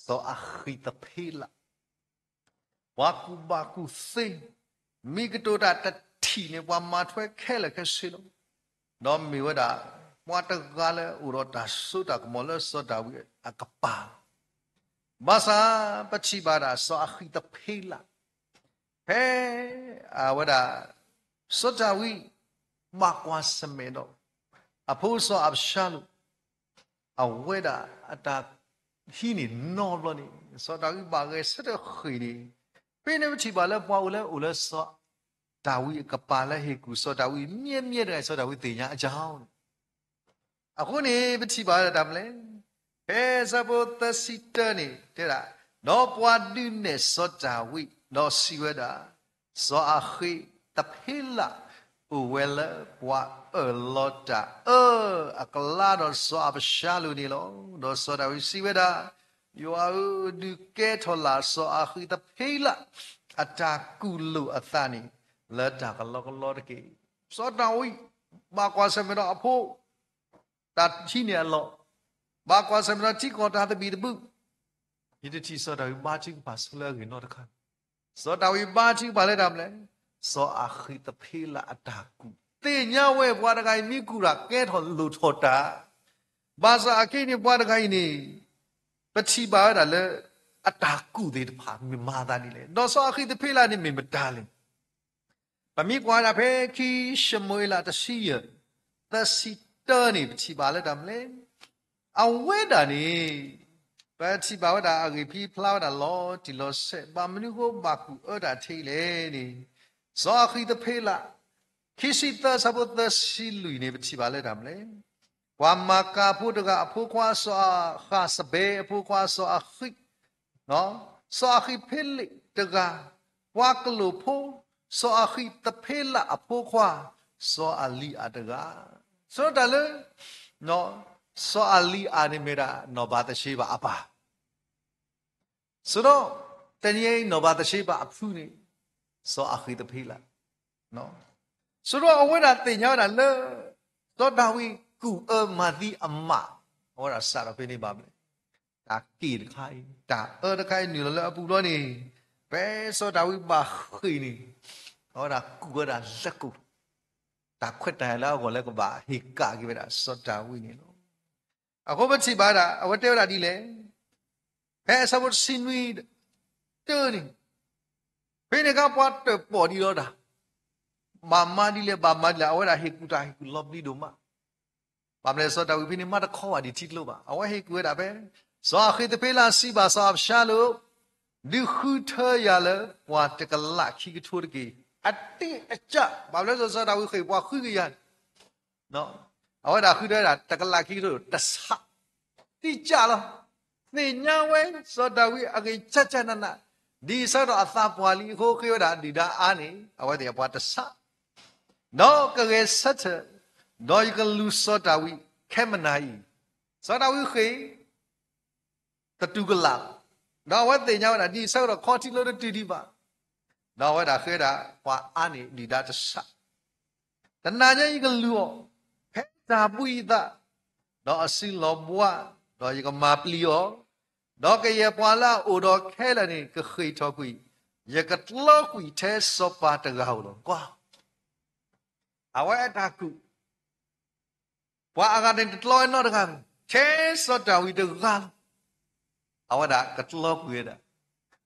စီၤအၤဃံးသဖ့လး ပှၤကူၣ်ဘၣ်ကူၣ်သ့, မ့ၢ်ကတိၤတၢ်တထံၣ်န့ၣ် ပှၤမၤထွဲခဲလၢာ်ခဲဆ့လီၤ. ဒီးမ့ၢ်ဝဲဒၣ် ပှၤတဂၤလၢအိၣ်ဒီးတၢ်စိတၢ်ကမီၤလၢစီၤဒၤဝံးအကပၤလီၤ. ဘၣ်ဆၣ်ပထံၣ်ဘၣ်ဒၣ်စီၤအၤဃံးသဖ့လး ဖဲအဝဲဒၣ် စီၤဒၤဝံး ဘၣ်ကွၢ်ဆၢၣ်မဲာ်ဒီး အဖိစီၤအၤဘၡါလိၣ် အဝဲဒၣ်အတၢ်ဟံးန့ၢ်နီတဘျီန့ၣ် စီၤဒၤဝံးဘၣ်ဂဲၤဆၢထၢၣ်ဃ့ၢ်န့ၣ်, ဖဲန့ၣ်ပထံၣ်ဘၣ်လၢပှၤအိၣ်လၢအိၣ်လၢစီၤဒၤဝံးအကပၤလၢဟ့ၣ်ကူၣ်စီၤဒၤဝံး မြဲမြဲတဂၤ စီၤဒၤဝံးသ့ၣ်ညါအကီၢ်န့ၣ် အဃိန့ၣ် ပထံၣ်ဘၣ်ဝဲဒၣ်တၢ်မနုၤလဲၣ်, ဖဲဆၢဖိသၢဆံတၢန့ၣ် တဲဒၣ်, ဒီးပှၤဒုးနဲၣ်စီၤဒၤဝံး ဒီးစံးဝဲဒၣ်, စီၤအၤဃံးသဖ့လး အိၣ်ဝဲလၢပှၤအၢၣ်လီၤတၢ်အၢအကျါဒီးစီၤအၤဘၡါလိၣ်န့ၣ်လီၤ. ဒီးစီၤဒၤဝံးစံးဝဲဒၣ်, ယွၤဧၢ, ဒုးကဲထီၣ်လၢ်စီၤအၤဃံးသဖ့လး အတၢ်ကူၣ်လိာ်အသးန့ၣ် လၢတၢ်ကလီကလီတက့ၢ်. စီၤဒၤဝံး ဘၣ်ကွၢ်ဆၢၣ်မဲာ်ဒီးအဖိ တၢ်ဟံးန့ၢ်အလီၢ်, ဘၣ်ကွၢ်ဆၢၣ်မဲာ်ဒီးထံကီၢ်တၢ်သဘံၣ်သဘုၣ်, ယတထံၣ်စီၤဒၤဝံးဘါထုကဖၣ်ဆိလၢအဂ့ၢ်နီတခါ. စီၤဒၤဝံးဘါထုကဖၣ်လၢတၢ်မနုၤလဲၣ်, စီၤအၤဃံးသဖ့လးအတၢ်ကူၣ်, သ့ၣ်ညါဝဲပှၤတဂၤအံၤမ့ၢ်ကူၣ်တၢ်ကဲထီၣ်လိၣ်ထီၣ်တၢ်, ဘၣ်ဆၣ်အခဲအံၤန့ၣ်ပှၤတဂၤအံၤန့ၣ် ပထံၣ်ဘၣ်ဝဲဒၣ်လၢ အတၢ်ကူၣ်သ့ၣ်တဖၣ်မ့ၢ်မၤသးဒ်လဲၣ်, ဒီးစီၤအၤဃံးသဖ့လးန့ၣ်မ့ၢ်မတၤလဲၣ်. ပမ့ၢ်ကွၢ်ဝဲဒၣ်ဖဲခံၡမူၤအ့လးတဆံယဲၢ် သၢဆံတၢန့ၣ် ပထံၣ်ဘၣ်လၢတၢ်မနုၤလဲၣ်, အဝဲဒၣ်န့ၣ် ပထံၣ်ဘၣ်ဝဲဒၣ်အဂ့ၢ်ဖံဖျါဝဲဒၣ်လီၤတံၢ်လီၤဆဲး, ဘၣ်မနုၤဃိဘၣ်ကူၣ်အၢတၢ်ထဲအံၤလဲၣ်န့ၣ်, စီၤအၤဃံးသဖ့လး ခံဆံသၢဆၢဖိသၢဆံလွံၢ်န့ၣ် ပထံၣ်ဘၣ်လၢတၢ်မနုၤလဲၣ်, ပှၤမၤကၤဖိတဂၤအဖိခွါ စီၤအၤဃၣ်စဘဲအဖိခွါစီၤအၤဃံး စီၤအၤဃံးဖ့လ့းတဂၤ, ပှၤကလူးဖိ စီၤအၤဃံးသဖ့လးအဖိခွါ စီၤအလံၤအၤတဂၤ, ဆိတၢ်လၢ စီၤအလံၤအၤန့ၣ်မ့ၢ်ဒၣ်နီၢ်ဘၤသရှ့ဘၤအပၢ်, ဆိဒီး တနံၤအံၤနီၢ်ဘၤသရှ့ဘၤအဖုန့ၣ် စီၤအၤဃံးသဖ့လး ဆိဒီးအဝဲဒၣ်သ့ၣ်ညါဝဲဒၣ်လၢ စီၤဒၤဝံးကူၣ်အၢမၤသံအမး, အဝဲဒၣ်စးထီၣ်ဖဲန့ၣ်ဘၣ်မနုၤလဲၣ်, တၢ်က့ၢ်တခါအံၤ တၢ်အၢတခါအံၤနုာ်လီၤလၢအပူၤလီၤန့ၣ်, ဖဲစီၤဒၤဝံးဘၣ်ဃ့ၢ်န့ၣ်, အဝဲဒၣ်ကူၣ်ဝဲဒၣ်လၢကိၣ်, တၢ်ခွဲးတၢ်ယာ်လၢအဂီၢ်လၢကဘၣ်ဟ့ၣ်ကၣ်က့ၤဝဲဒၣ်စီၤဒၤဝံးန့ၣ်လီၤ. အဃိပထံၣ်ဘၣ်ဝဲဒၣ် အဝဲတဲဝဲဒၣ်ဒ်လဲၣ်, ဖဲအဆၢဖိတဆံနွံ တၢန့ၣ်, ဖဲန့ၣ်အခါပှၤတၢၣ်ပီၣ်ဒံးဒီးတၢ်, ဘၣ်မၤဒ်လဲၣ် ဘၣ်မၤဒ်လဲၣ် အဝဲဒၣ်ဟ့ၣ်ကူၣ်တၢ်ဟ့ၣ်ကူၣ်လီၤပျံၤဒိၣ်မး, ဘၣ်မနုၤလဲၣ်စီၤဒၤဝံးဖဲန့ၣ်မၤတခီဘၣ်ဒံးထံကျိဘၣ်, အဝဲဟ့ၣ်ကူၣ်ဝဲဒၣ်ဖဲ စီၤအၤဃံးသဖ့လးစံးဘၣ်စီၤအၤဘၡါလိၣ်, ဒုးဃုထၢယၤလၢပှၤတကလးခံကထိတက့ၢ်, အတ့အကၢ်, ဘၣ်မနုၤလဲၣ်စီၤဒၤဝံးဃ့ၢ်ပှၤဃုကယၤန့ၣ် အဝဲဒၣ်ဃုထၢဝဲဒၣ်တကလးခံကထိတဆး, တ့ကၢ်လီၤ. သ့ၣ်ညါဝဲ စီၤဒၤဝံးအဂ့ၢ်ကၢ်ကၢ်နးနး, ဒ်အဆၢကတီၢ်အသးပှၢ်လံအဃိ ဃ့ဝဲဒၣ်ဒုၣ်ဒါအါန့ၢ် အဝဲသ့ၣ်အပှၤတဆး, ဒီးကဂဲၤဆၢထၢၣ်, ဒီးယကလူၤစီၤဒၤဝံးခဲမုၢ်နၤအံၤ, စီၤဒၤဝံးဃ့ၢ် သတူၢ်ကလာ်လီၤ. ဒီးအဝဲသ့ၣ်ညါဝဲဒၣ် ဒ်အဆၢကတီၢ်ခီထံလိတတုၤဒံးဘၣ်, ဒီးအဝဲဒၣ်ဃ့ဝဲဒၣ် ပှၤအါန့ၢ်ဒုၣ်ဒါတဆး, တနၤညါအံၤယကလူၤအီၤ ဖဲတၢ်ဘှံးအသး, ဒီးအစုလီၤဘှါ, ဒီးယကမၤပျံၤအီၤ, ဒီးကယဲၢ်ပှၤလၢအအိၣ်ဒီးခဲလၢာ်န့ၣ် ကဃ့ၢ်ထီၣ်ကွံာ်, ယကတြီကွံာ်ထဲစီၤပၤတဂၤဧိၤလီၤ. ကွၢ် အဝဲအတၢ်ကူၣ် ပှၤအဂၤန့ၣ်တတြီဝဲနီတဂၤဘၣ်, ထဲစီၤဒၤဝံးတဂၤလီၤ. အဝဲဒၣ်ကတြီကွံာ်ဝဲဒၣ်.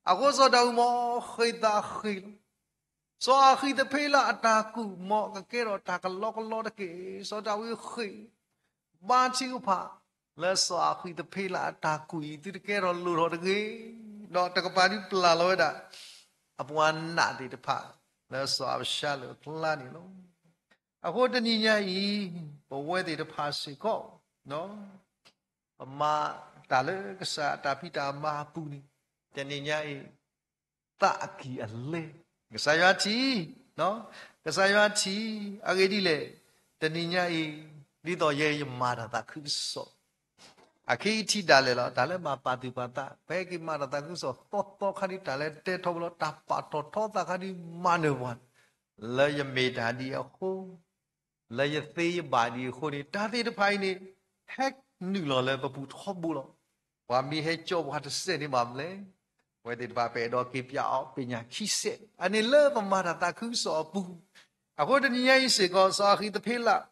အဃိစီၤဒၤဝံးမ့ၢ်ဃ့ၢ်သးဃ့ၢ်လီၤ. စီၤအၤဃံးသဖ့လးအတၢ်ကူၣ်မ့ၢ်ကကဲထီၣ်တၢ်ကလီကလီတက့ၢ်. စီၤဒၤဝံးဃ့ၢ် ဘါထုကဖၣ် လၢစီၤအၤဃံးသဖ့လးအတၢ်ကူၣ်အံၤ သုတကဲထီၣ်လိၣ်ထီၣ်တဂ့ၤ, ဒီးတကပၤဒုးပျၢ်လီၤဝဲဒၣ် အပှၤနာ်သ့ၣ်တဖၣ် လၢစီၤအၤဘၡါလၢၣ်အကျါန့ၣ်လီၤ. အဃိတနံၤညါအံၤ ပဝဲသ့ၣ်တဖၣ်စ့ၢ်ကီး ပမၤတၢ်လၢကစၢ်အတၢ်ဖံးတၢ်မၤအပူၤန့ၣ် တနံၤညါအံၤ သးအကံၢ်အလဲ, ကစၢ်ယွၤထံၣ်, ကစၢ်ယွၤထံၣ် အဂ့ၢ်ဒ်လဲၣ်, တနံၤညါအံၤ ဒ်သိးယဲယမၤတၢ်သးခုကစီၣ် အခံထံၣ်ဒၣ်လဲာ်လီၤ. တၢ်လၢမၤပာ်သူၣ်ပာ်သး ပဟဲက့ၤမၤတၢ်သးခုကစီၣ်သီသီခါဒ် တၢ်လၢတဲထီၣ်ပလီၢ် တၢ်ပာ်ထီၣ်ထီသးခါဒ်မၤနၢၤပှၤ လၢယမ့ၢ်တၢ်ဒ်အံၤအဃိ, လၢယသ့ယဘၣ်ဒ်အံၤအဃိန့ၣ် တၢ်သ့ၣ်တဖၣ်အံၤန့ၣ် ဟဲနုာ်လီၤလၢပပူၤထီဘိလီၤ. ပှၤမ့ၢ်ဟဲကၠီပှၤတစဲးန့ၣ်ဘၣ်မလဲၣ်. ပဝဲသ့ၣ်တဖၣ် ပအဲၣ်ဒိးက့ၤပၠးအီၤ ပညၣ်ခံစဲး အန့ၣ်လၢပမၤတၢ်သးခုကစီၣ်အပူၤ, အဃိတနံၤညါအံၤစ့ၢ်ကီး စီၤအၤဃံးသဖ့လး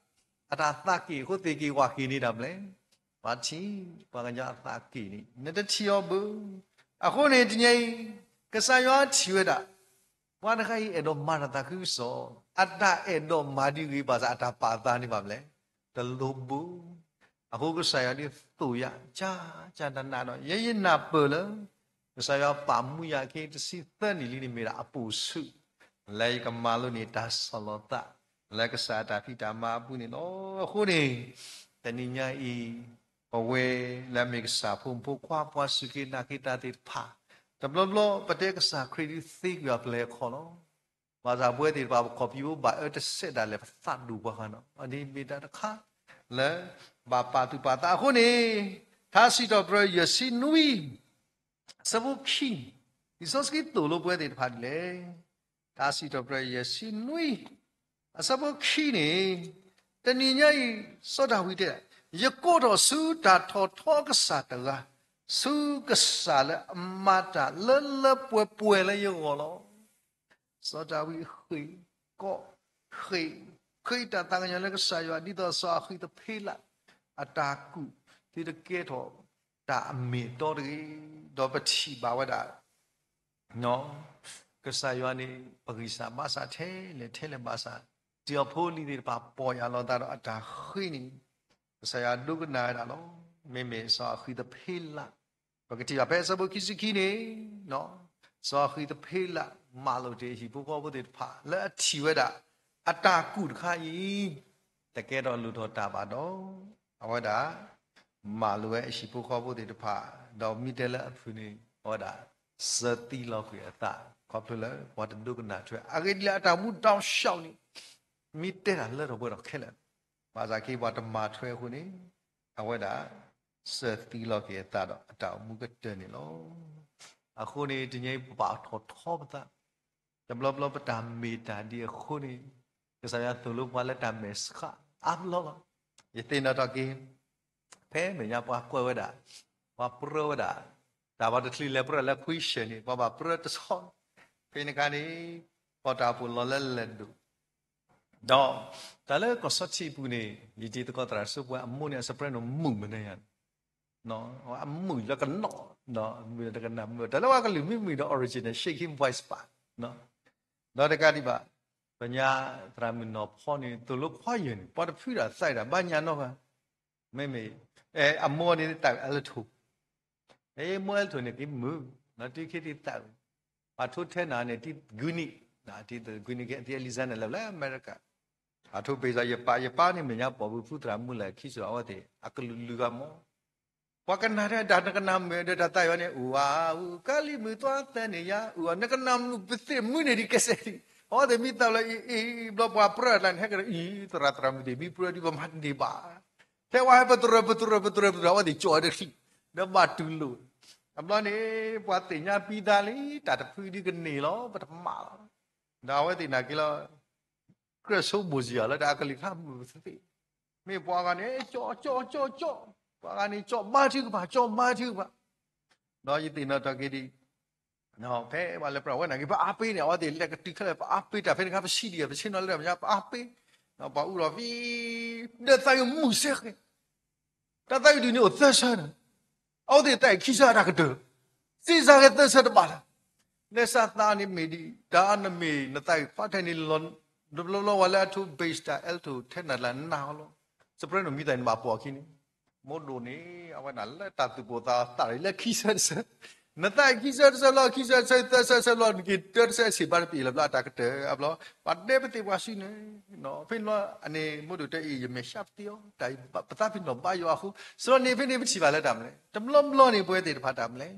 အတၢ်သးက့ၢ်အဃိ သ့ၣ်က့ၤဝၣ်က့ၤန့ၢ်တၢ်မလဲၣ်. ပှၤထံၣ် ပှၤကညီအသးက့ၢ်န့ၣ် နတထံၣ်အီၤဘၣ်. အဃိန့ၣ်တနံၤညါအံၤ ကစၢ်ယွၤထံၣ်ဝဲဒၣ် ပှၤတဂၤအံၤအဲၣ်ဒိးမၤတၢ်သးခုကစီၣ်, အတၢ်အဲၣ်ဒိးမၤဒ်အဂ့ၤ ဘၣ်ဆၣ်အတၢ်ပာ်သးန့ၣ်ဘၣ်မလဲၣ်, တလိၣ်ဘၣ်. အဃိကစၢ်ယွၤဒ်သိးယၤ ကၢ်ကၢ်နးနးဒီး ယဲယနၢ်ပၢၢ်လၢ ကစၢ်ယွၤပာ်မူယၤအခံတဆံသၢနံၣ်လံန့ၣ် မ့ၢ်ဒၣ်အပိာ်ဆူၣ် လၢယကမၤလိန့ၢ်တၢ်ဆီၣ်လီၤသး လၢကစၢ်အတၢ်ဖံးတၢ်မၤအပူၤန့ၣ်လီၤ. အဃိန့ၣ် တနံၤညါအံၤ ပဝဲလၢအမ့ၢ်ကစၢ်ဖိမုၣ်ဖိခွါ ပှၤစူၢ်က့ၤနာ်က့ၤတၢ်သ့ၣ်တဖၣ် တဘျီဘျီ ပတဲကစၢ်ခရံာ်ဒုးသ့ကွံာ်အပျဲၢ်အခီၣ်လီၤ. ဘၣ်ဆၣ်ပဝဲသ့ၣ်တဖၣ် ပခီၣ်ဖံးဖိဘၣ်အၢတစဲးဒၣ်လဲာ် ပသးဒိၣ်ပှၤဃီနီၤ အန့ၣ်မ့ၢ်တၢ်တခါ လၢဘၣ်ပာ်သူၣ်ပာ်သးအဃိန့ၣ် ထါစံးထီၣ်ပတြၢၤယဲၢ်ဆံနွံ အဆၢဖိခံန့ၣ် လံာ်စီဆှံသိၣ်လိပဝဲသ့ၣ်တဖၣ်ဒ်လဲၣ်. ထါစံးထီၣ်ပတြၢၤယဲၢ်ဆံနွံ အဆၢဖိခံန့ၣ် တနံၤညါအံၤ စီၤဒၤဝံးတဲ ယကိးထီၣ်ဆူတၢ်ထီၣ်ထီကစၢ်တဂၤ ဆူကစၢ်လၢအမၤတၢ်လၢလၢပှဲၤပှဲၤလၢယဂီၢ်လီၤ. စီၤဒၤဝံးဃ့ၢ်ကီၢ် ဃ့ၢ် ဃ့ၢ်တၢ်သးကညီၤလၢကစၢ်ယွၤ ဒ်သိးစီၤအၤဃံးသဖ့လး အတၢ်ကူၣ် သုတကဲထီၣ်တၢ်အမ့ၢ်အတီတဂ့ၤ, ဒီးပထံၣ်ဘၣ်ဝဲဒၣ် ကစၢ်ယွၤန့ၣ် ပဂံၢ်စၢ်ဘါစၢ်ထဲလဲၣ်ထဲလဲၣ်ဘၣ်ဆၣ် တံၤဖိလံၤသ့ၣ်တဖၣ်ပီၢ်ယၢ်လီၤသးဒီးအတၢ်ဃ့ၢ်န့ၣ် ကစၢ်ယွၤဒိကနၣ်ဝဲဒၣ်လီၤ. မ့မ့ၢ်စီၤအၤဃံးသဖ့လး ပကထံၣ်ဘၣ်ဖဲအဆၢဖိခံဆံခံန့ၣ် စီၤအၤဃံးသဖ့လး မၤလိာ်တ့ၢ်အဟံၣ်ဖိဃီဖိသ့ၣ်တဖၣ် လၢအထံၣ်ဝဲဒၣ် အတၢ်ကူၣ်တခါအံၤ တကဲထီၣ်လိၣ်ထီၣ်တၢ်ဘၣ်ဒီး အဝဲဒၣ် မၤလိာ်ဝဲအဟံၣ်ဖိဃီဖိသ့ၣ်တဖၣ် ဒီးမ့ၢ်တဲလၢအဖုၣ်န့ၣ် အဝဲဒၣ် စၢသံလီၤကွံာ်အသး ခီဖျိလၢပှၤတဒိကနၣ်ထွဲ အဂ့ၢ်ဒ်လဲၣ် အတၢ်မူဒီးဆှီန့ၣ် မ့ၢ်တဲတၢ်လၢထီၣ်ပှဲၤထီၣ်ခဲလၢာ် ဘၣ်ဆၣ်က့ၤပှၤတမၤထွဲအဃိန့ၣ် အဝဲဒၣ် စၢသံလီၤက့ၤအသးဒီးအတၢ်အိၣ်မူကတၢၢ်န့ၣ်လီၤ. အဃိန့ၣ် တနံၤအံၤပဘၣ်ထီၣ်ထီပသး တဘျီဘျီပတၢ်မ့ၢ်တၢ်ဒ်အဃိန့ၣ် ကစၢ်ယွၤသိၣ်လိပှၤလၢတၢ်မဲာ်ဆှးအါဘျီလီၤ. ယသ့ၣ်နီၣ်ထီၣ်က့ၤ ဖဲမဲာ်ညါပှၤကွဲးဝဲဒၣ် ပှၤပြၢဝဲဒၣ် တၢ်ပှၤတချုးလဲၤပြၢလၢခွံဆၢၣ်န့ၣ် ပှၤဘၣ်ပြၢတဆီ ဖဲန့ၣ်အခါန့ၣ် ပှၤတၢ်အိၣ်ဖှိၣ်လီၤလၢလဲၣ်ဒိၣ် ဒီး တၢ်လၢကီၢ်စီထံးအပူၤန့ၣ် ယတံၤသကိးသရၣ်စိပှဲၤအမိၢ်န့ၣ် အ soprano မုာ်မနုၤညါ အမုာ်လၢကနီၤ ဒီးမုာ်လၢတကနၣ်မုာ် တၢ်လၢပှၤကလုာ်မ့ၢ်မုာ်ဒီး original shaking voice ဘၣ် ဒီးတကးဒံးဘၣ် ပညါသရၣ်မုၣ်နီၢ်ဖီန့ၣ် သိၣ်လိခွါယဲၢ်န့ၣ် ပှၤတဖုဒၣ်သးဒၣ်ဘၣ်ညါနီၢ်ဂၤ မ့မ့ၢ် အမိၢ်န့ၣ်သး alto အမိၢ် alto န့ၣ်က့မုာ် ဒီးတုၤခဲအံၤသး ပှၤထိထဲနၤန့ၣ်တံၤဂုၢ်နံၣ် တံၤဂုၢ်နံၣ်က့ တံၤ Alexander လၢ လၢအမဲရကၤ အထိၣ်ဘ့ၣ်စီၤ ယပၢ် ယပၢ်န့ၣ်မဲာ်ညါပိာ်မုၣ်ဖုသရၣ်မုၣ်လၢခံစ့ၢ်အဝဲသ့ၣ် အကလုာ်လုာ်ဂၤမး ပှၤကနၣ်တၢ် နကနၣ်မုာ်ဒီးတၢ်သးယီၤန့ၣ် အူအါအူ ကလံၤမုၢ်သွါသၢန့ၣ်ယါ အူအါ နကနၣ်မုာ်ပသ့ၣ်မုၢ်န့ၣ်ဒ်ကဲစဲးဒံး အဝဲသ့ၣ်မံသးလၢအံၤအံၤ ဘျီပှၤပြၢအကျါန့ၣ် ဟဲကဒီးအံၤ သရၣ်သရၣ်မုၣ်သ့ၣ်မံပြၢဒ်ပမၤတန့ၢ်ဘၣ် ထဲဝဲဟဲပတြၢၤပတြၢၤပတြၢၤပတြၢၤ အဝဲသ့ၣ်ကၠီၣ်ဝဲတချံ ဒီးဘၣ်တူၢ်လိာ် အဘျီန့ၣ် ပှၤသ့ၣ်ညါပံသးလံ တၢ်တဖုဒ်ကန့ၢ်လီၤ ပတမၤလီၤ ဒီးအဝဲသ့ၣ်နာ်က့ၤလီၤ ကြၢးဆိမိၣ်စ့ၢ်ကီးလၢတၢ်အကလုၢ်ကထါမုာ်ပသ့ၣ်, မ့ၢ်ပှၤဂၤန့ၣ် ကၠီၣ်ကၠီၣ်ကၠီၣ်ကၠီၣ်, ပှၤဂၤန့ၣ် ကၠီၣ်မါထုကဖၣ် ကၠီၣ်မါထုကဖၣ်, ဒီးယသ့ၣ်နီၣ်ထီၣ်က့ၤဒ်အံၤ, ဖဲပှၤလၢပျၢ်ဝဲနာ်က့ၤ ပအါပ့ၤန့ၣ် အဝဲသ့ၣ်လဲၤကတုၤခဲလၢာ် ပအါပ့ၤတၢ်ဖဲန့ၣ်အခါ ပစံးဒံး ပဆ့ၣ်နီၤလၢတၢ်မဲာ်ညါ ပအါပ့ၤ, ပှၤအူဒီးဖံ, ဒီးသးယိၤမုၢ်စ့ၢ်ကီး တၢ်သးဝံၣ်ဒုးန့ၣ်အိၣ်သၢဆၢန့ၣ်, အဝဲသ့ၣ်တၢ်အံၤခံဆၢအတၢ်ကတၢၢ်, သ့ၣ်စၢ်ဂဲၤသၢဆၢတဘၣ်လၢၤ, လၢစၢ်သးန့ၣ်မ့ၢ်ဒ်အံၤ တၢ်နမ့ၢ်နသးအံၤခွါထဲန့ၣ်လီၤ, တဘျီဘျီဝဲလၢအထူ bass တၢ် alto ထဲနၤတလၢနၢ်ဟီလီၤ, soprano မံသးန့ၣ်ဘၣ်ပိာ်အခံန့ၣ်, မိၢ်ဒိၣ်န့ၣ် အဝဲဒၣ်လၢတၢ်သူၣ်ပိၢ်သးသးလၢခံဆၢတဆၢ, နသးအံၤခံဆၢတဆၢလီၤ ခံဆၢတဆၢ သၢဆၢတဆၢဘျီ နက့ၤတၢတဆၢဆံးဘၣ်တပ့ၤလၢၤဘျီ အတၢ်ကတၢၢ်အဘျီ, ပှၤဒဲပသ့ၣ်ပှၤစုန့ၣ် ဖဲန့ၣ်လီၤအန့ၣ် မိၢ်ဒိၣ်တဲအံၤ ယမဲာ်ဆှးပသ့အီၤ တၢ်ပသးပ့ၤနီၣ်ဘါယွၤအဃိ, စရီန့ၣ်ဖဲန့ၣ်ပထံၣ်ဘၣ်လၢတၢ်မနုၤလဲၣ်, တဘျီဘျီန့ၣ် ပဝဲသ့ၣ်တဖၣ်တၢ်မနုၤလဲၣ်,